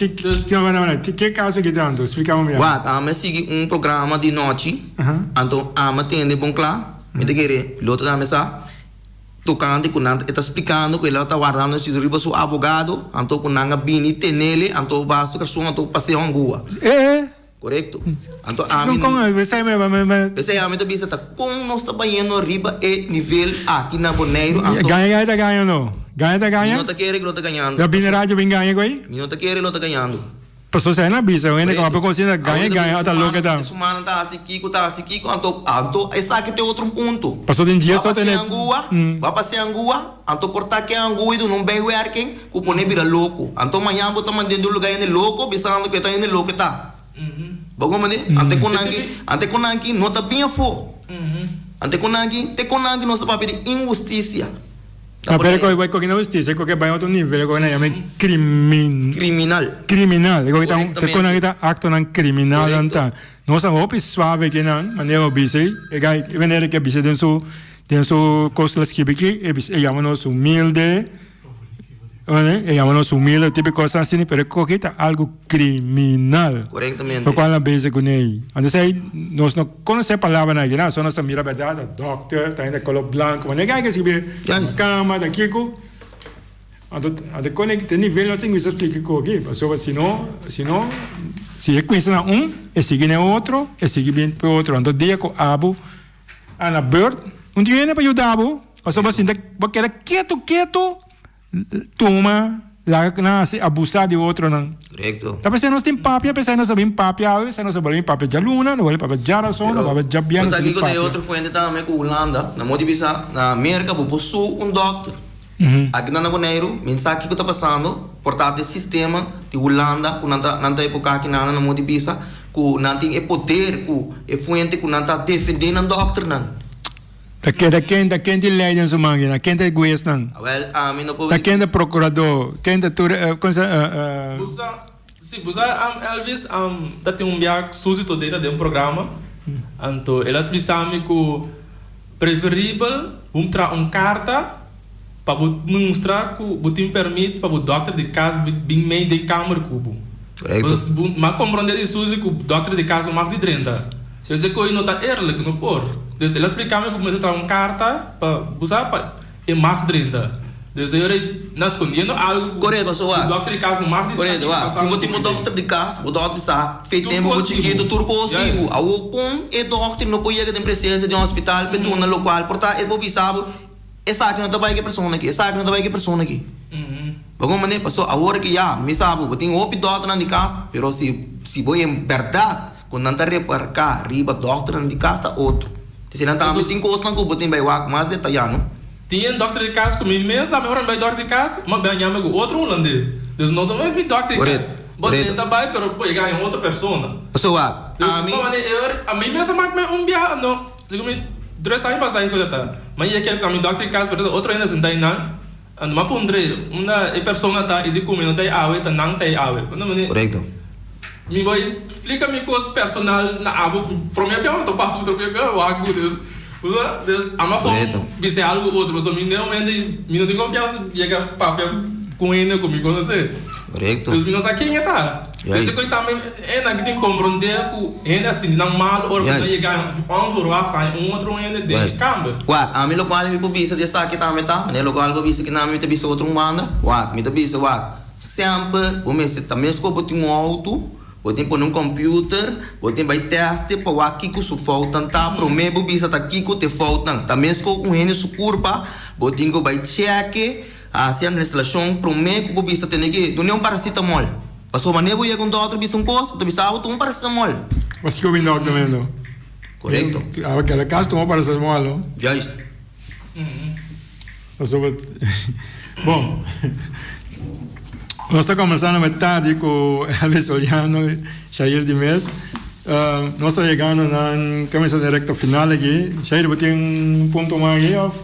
ke ke kaso ki ta anto? Splika mi. Wak, ami a sigui un programa di nochi, anto ami a tende bon kla, mi ta kere piloto tambe sa, tokante ku nan e ta splikando ku el a ta wardando si riba su abogado, anto ku nan a bini tenele, anto ba su karson anto pas'é hongua. Korekto. Anto ami. Kon kon esei me me me. P'esei ami ta bisa ta kon nos ta bayendo riba e nivel aki na Boneiru anto. Gaña gaña ta gaña no? Gaña ta gaña? Mi no ta kere ku lo ta gañando. Ya bini radio bin gaña ku ei? Mi no ta kere lo ta gañando. Pasobra esei nan bisa un hende ku a por konsina gaña gaña ota loke ta. E sumana ta hasi kiko ta hasi kiko anto anto esaki ta e otro punto. Pasobra den dje Ba so pas'e tene. angua, ba pas'e angua anto por ta ke angua i duna un bijwerking ku pone bira loko. Anto mañan bo ta mand'é den un lugar hende loko bisando ku e ta hende loko e ta. Bo komprendé? Ante ku nan ki ante ku nan ki no ta bin afó. Ante ku nan ki te ku nan ki nos ta papia di inhustisia. No, pero e koki koki no hustisia, e koki a bai otro nivel, e koki nan yama krimin. Kriminal. Kriminal, e koki ta te ku nan ki ta aktonan kriminal nan ta. Nos a hopi suave ki nan, manera bo bisa ei, e gai e manera ke a bisa den su den su kos la skibi aki, e bisa e yama nos humilde. E yama nos humilde, tipo cosnan asina, pero e koki ta algo criminal. Correctamente. Lo cual nan bezig cu nei. Antes ei nos no conoce palabranan aki, so nos ta mira berdad, ta dokter, ta hende color blanco, ma nega ke scribi cama, ta kico. Anto, anto con e nivel nos tin cu bisa splica e koki, pasobra si no, si no, si e cuminsa na un, e sigui na e otro, e sigui bin pa e otro. Anto dia cu abo a na beurt, un tin hende pa yuda bo. Pasobra si bo keda ketu ketu tuma laga nan hasi abusa di otronan. Korekto. Ta p'esei nos tin papia, p'esei nos a bin papia awe, p'esei nos a bolbe papia djaluna, nos a bolbe papia djarason, nos a bolbe djabièrnè Pero nos a bin bo sa kiko ta e papia. otro fuente tambe ku Hulanda, na modo di bisa na Merka bo por su un dòkter. Aki nan na Boneiru mi sa kiko ta pasando por ta e sistema di Hulanda ku nan ta nan ta epoka aki nan na modo di bisa ku nan tin e poder ku e fuente ku nan ta defende nan dòkternan. Ta keda ken ta ken tin lei den su man kina? Ken ta e guesnan? Awel, ami no por. Ta ken ta procurador? Ken ta tur e kon sa e. Busa, si, busa am Elvis am ta tin un bia Suzy Todé ta den un programa, anto el a splisa mi ku preferibel bo traha un karta pa bo mustra ku bo tin permit pa bo dòkter di kas bin mei den kamer ku bo. Korekto. Mi a komprondé di Suzy ku dòkter di kas no mag di drenta. Dus e koe no ta eerlijk, no por. Dus el a splica mi cu mester traha un carta pa, bo sa, pa e mag drenta. Dus e ora ei na scondiendo algo cu Correcto, paso e wak. dokter di cas no mag di sa Correcto, kico wak. Si pasando bo tin cu bo mi. dokter di cas, bo dokter sa fe Tur tempo bo cos di chikito bo. tur cos di bo. Juist. Awor con e dokter no por yega den presencia di un hospital pa e duna locual por ta e por bisa bo esaki no ta bay cu e persona aki, esaki no ta bay cu e persona aki. Bo comprende? Paso awor aki ya, mi sa bo, bo tin hopi dokternan di cas, pero si si bo en berdad Ku nan ta reparká riba dòkternan di kas ta otro. P'esei nan tambe tin kosnan ku bo tin bai wak mas detayá, no? Tin un dòkter di kas ku mi mes a mi ora mi bai dòkter di kas, mi a bai ñame ku otro hulandes. Dus no ta mi dòkter di kas. Bo drenta bai pero bo yega haña un otro persona. Pasobra Dus ami. pa manera e ora ami mes a mak mi un biaha no segun mi tres aña pasá e cosa ta. Mi a yega kere ku ta mi dòkter di kas pero ta otro hende a sinta einan. Anto mi a puntr'é unda e persona ta i di ku mi no ta e awe, ta nan ta e awe. Korekto. Mi bai splika mi kos personal na abo promé biaha mi ta papia otro biaha mi wak ku dus bo sa dus amo a kon bis'é algu otro pasobra mi den momento mi no tin konfiansa yega papia ku hende ku mi konosé. Korekto. Dus mi no sa ken e ta. Dus e kos tambe e nan ki tin komprondé ku hende a sinti nan malu ora ku nan yega onverwacht haña un otro hende den e kamber. Wak, ami lokual mi por bisa di esaki tambe ta, manera lokual bo bisa kinan mi ta bisa otro un banda, wak, mi ta bisa wak. Semper bo mester ta mes ku bo tin un outo, bo tin pone un computer, bo tin bai teste pa wak kiko su foutnan ta, prome bo bisa ta kiko ta e foutnan. Ta mes ku un hende su kurpa, bo tin ku bai cheke, hasi analislashon prome ku bo bisa tene ke dune un paracetamol. Pasobra manera bo yega un dòkter bisa un kos, bo ta bisa bo tuma un paracetamol. Paskiko bin dòkter mendo? Korekto. Awe keda kas tuma paracetamol no? Juist. Pasobra, bon, nos ta comenzando met tardi cu Elvis Soliano y Shair Dimes. Nos ta yegando na cuminsa den recta final aki. Shair, bo tin un punto mas aki of?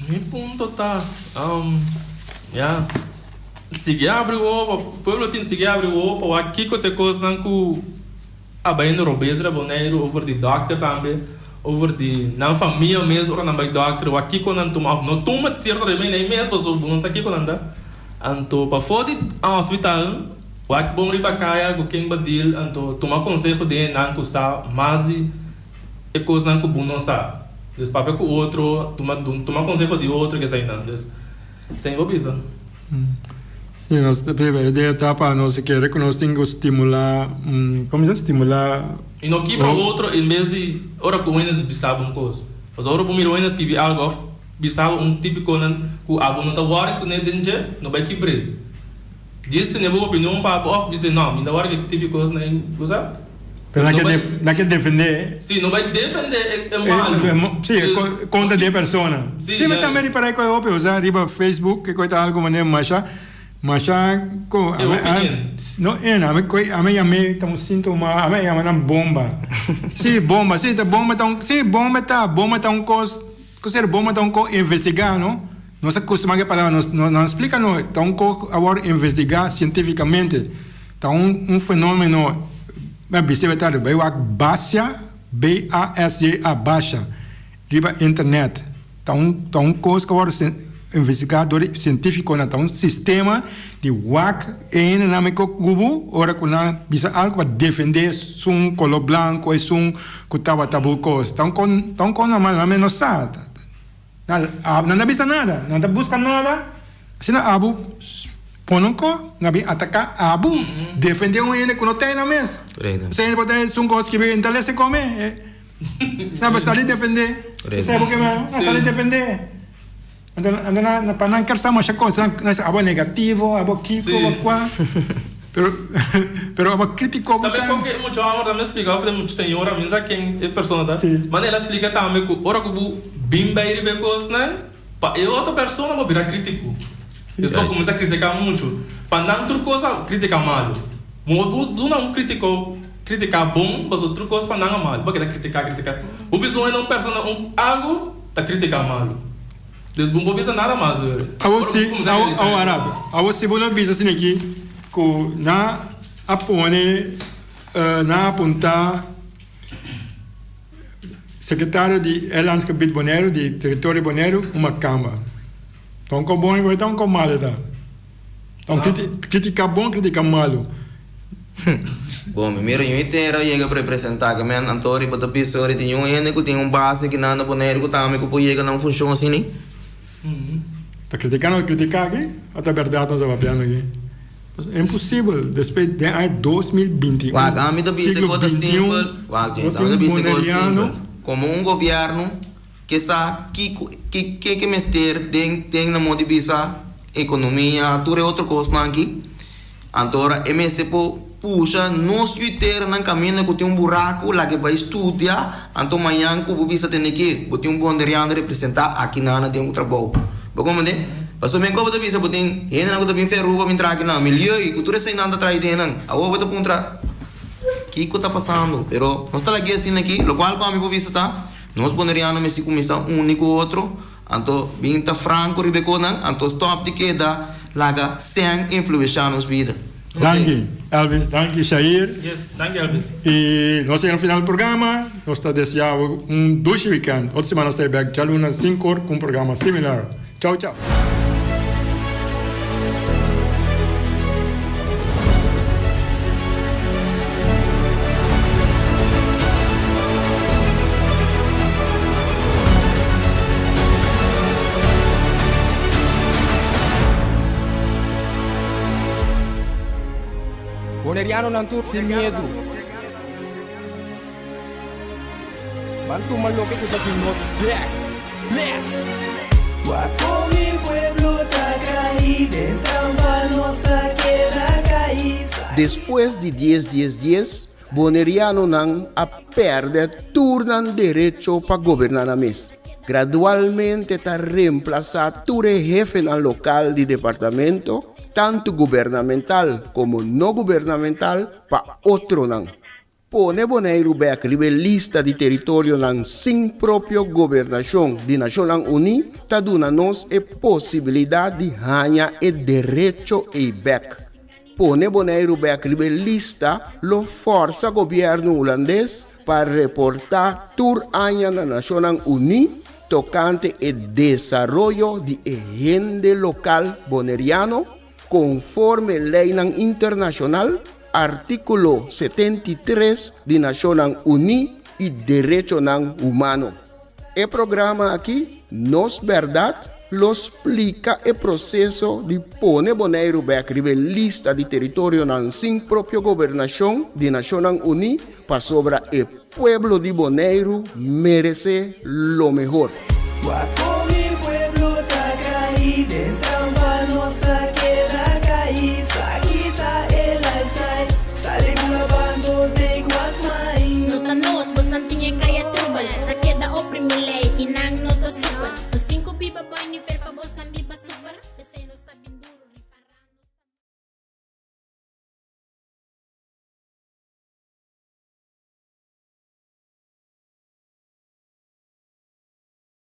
Mi punto ta, ya, sigui abri wowo, pueblo tin sigui abri wowo pa wak kico ta e cosnan cu a bay na robes riba Boneiru over di dokter tambe. Over di nan famia mes ora nan bai dokter wak kiko nan tuma of no tuma cierto remedi ei mes pasobra bo no sa kiko nan ta. Anto pafó di hospital wak bon riba kaya ku ken ba deal anto tuma konseho den e nan ku sa mas di e kosnan ku bo no sa. Dus papia ku otro tuma tuma konseho di otro kesainan. Dus esei bo bisa. Si nos ta biba e den etapa nos kere ku nos tin ku stimulá komo se stimulá. I no kibra otro en bes di ora ku wende bisa bo un kos. Pasobra ora bo mira wende skibi algu òf bisa bo un tipikonan ku abo no ta wòri kuné den dje, no bai kibr'é. Djis tene bo opinion pa abo òf bis'é, No, mi ta wòri ku e tipi kosnan ei, bo sa? Pero nan ke nan ke defendé. Sí, no bai defendé e malu. Sí, kontra di e persona. Sí, mi tambe ripará e kos hopi, bo sa, riba Facebook, e kos ta algu manera masha. Masha ko E opinion. No en ami koe ami yam'é ta un sintoma ami a yama nan bomba si bomba si ta bomba ta un si bomba ta bomba ta un kos ku ser bomba ta un kos investigá no nos a kustumá ku e palabra nos no a splika no ta un kos a wòrdu investigá sientifikamente ta un un fenomeno mi a bisa e tardi bai wak basha B A S J A basha riba internet. Ta un ta un kos ku a wòrdu investigá dor di sientífikonan. Ta un sistema di wak e hendenan mi ku kubu ora ku nan bisa algu pa defendé esun koló blanku, esun ku tabata bo kos. Ta un kon ta un kon normal, nan mes no sa. Nan nan ta bisa nada, nan ta buska nada. Asina abo pone un ko, nan bin ataká abo, defendé un hende ku no ta ei nan mes. Ese hende por ta esun kos skibi, e no ta lesa e kome. Nan pa sali defendé. Esei bo ke men? Nan sali defendé. Anto anto nan pa nan ker sa masha kos nan sa abo negativo, abo kiko, abo kua. Pero pero abo kritiko bo ta. Tambe kon ke mucha homber tambe splika of e mucha señora mi no sa ken e persona ta. Mane el a splika tambe ku ora ku bo bin bai riba e kosnan pa e otro persona bo bira kritiko. Despues bo kuminsá kritiká muchu. Pa nan tur kos a kritiká malu. Bo duna un kritiko. Critica bon, pasobra tur cos pa nan a malo. Bo keda critica, critica. Bo bisa un hende, un persona, un algo, ta critica malo. Dus bo no por bisa nada mas hoor. Awor si, awor rato. Awor si bo lo bisa asina aki cu nan a pone, nan a apunta secretario di Eilandsgebied Boneiru, di territorio Boneiru, un macamba. Ta un cos bon ta un cos malo ta? Ta un critica bon, critica malo. Bon, mi mira ñun tera yega pa representá ke men anto riba ta bisa ora tin ñun hende ku tin un base ki nan na Boneiru ku tambe ku por yega na un funshon asina. Ta kritiká nos kritiká aki o ta bèrdat nos a papiando aki? E imposibel despues den aña 2021 Wak, ami ta bisa siglo ku ta 21 simpel, wak bo James, tin ami ta un bisa ku ta boneriano. simpel. Komo un gobièrnu ke sa kiko ke ke mester den den na modo di bisa ekonomia tur e otro kosnan aki. Anto ora e mester por pusha nos yuiternan kaminda ku tin un buraku laga e bai studia, anto mañan ku bo bisa tene ke bo tin un bonderiano representá aki nan den un trabou. Bo komprendé? Pasobra mi ku bo ta bisa bo tin hendenan ku ta bin Feruba bin traha akinan, milieu ku tur eseinan ta traha den nan. Awor bo ta puntra kiko ta pasando? Pero nos ta lag'é asina aki, lokual ku ami por bisa ta nos bonderiano mester kuminsá uni ku otro. Anto bin ta franco riba e cosnan, anto stop di keda laga sen influencia nos bida. Ok. Danki Elvis, danki Shair. Yes, danki Elvis. Y nos a yega na final di programa, nos ta desea bo un dushi weekend. Otro siman nos ta e bek djaluna 5 or cu un programa similar. Chau chau. Bonerianonan tur sin miedu. Ban tuma loke ku ta di nos bek. Bless! Wak kon mi pueblo ta kai den trampa nos ta keda kai. Despues di dies dies dies, Bonerianonan a pèrdè tur nan derecho pa goberná nan mes. Gradualmente ta remplasá tur e hefenan lokal di departamento, tantu gubernamental komo no gubernamental, pa otronan. Pone Boneiru bèk riba e lista di teritorionan sin propio gobernashon di Nashonnan Uní ta duna nos e posibilidat di haña e derecho ei bèk. Pone Boneiru bèk riba e lista lo fòrsa gobièrnu hulandes pa reportá tur aña na Nashonnan Uní tokante e desaroyo di e hende lokal boneriano konforme leinan internashonal, artíkulo 73 di Nashonnan Uní i derechonan humano. E programa aki, Nos Bèrdat, lo splika e proseso di pone Boneiru bèk riba e lista di teritorionan sin propio gobernashon di Nashonnan Uní pasobra e pueblo di Boneiru meresé lo mehor.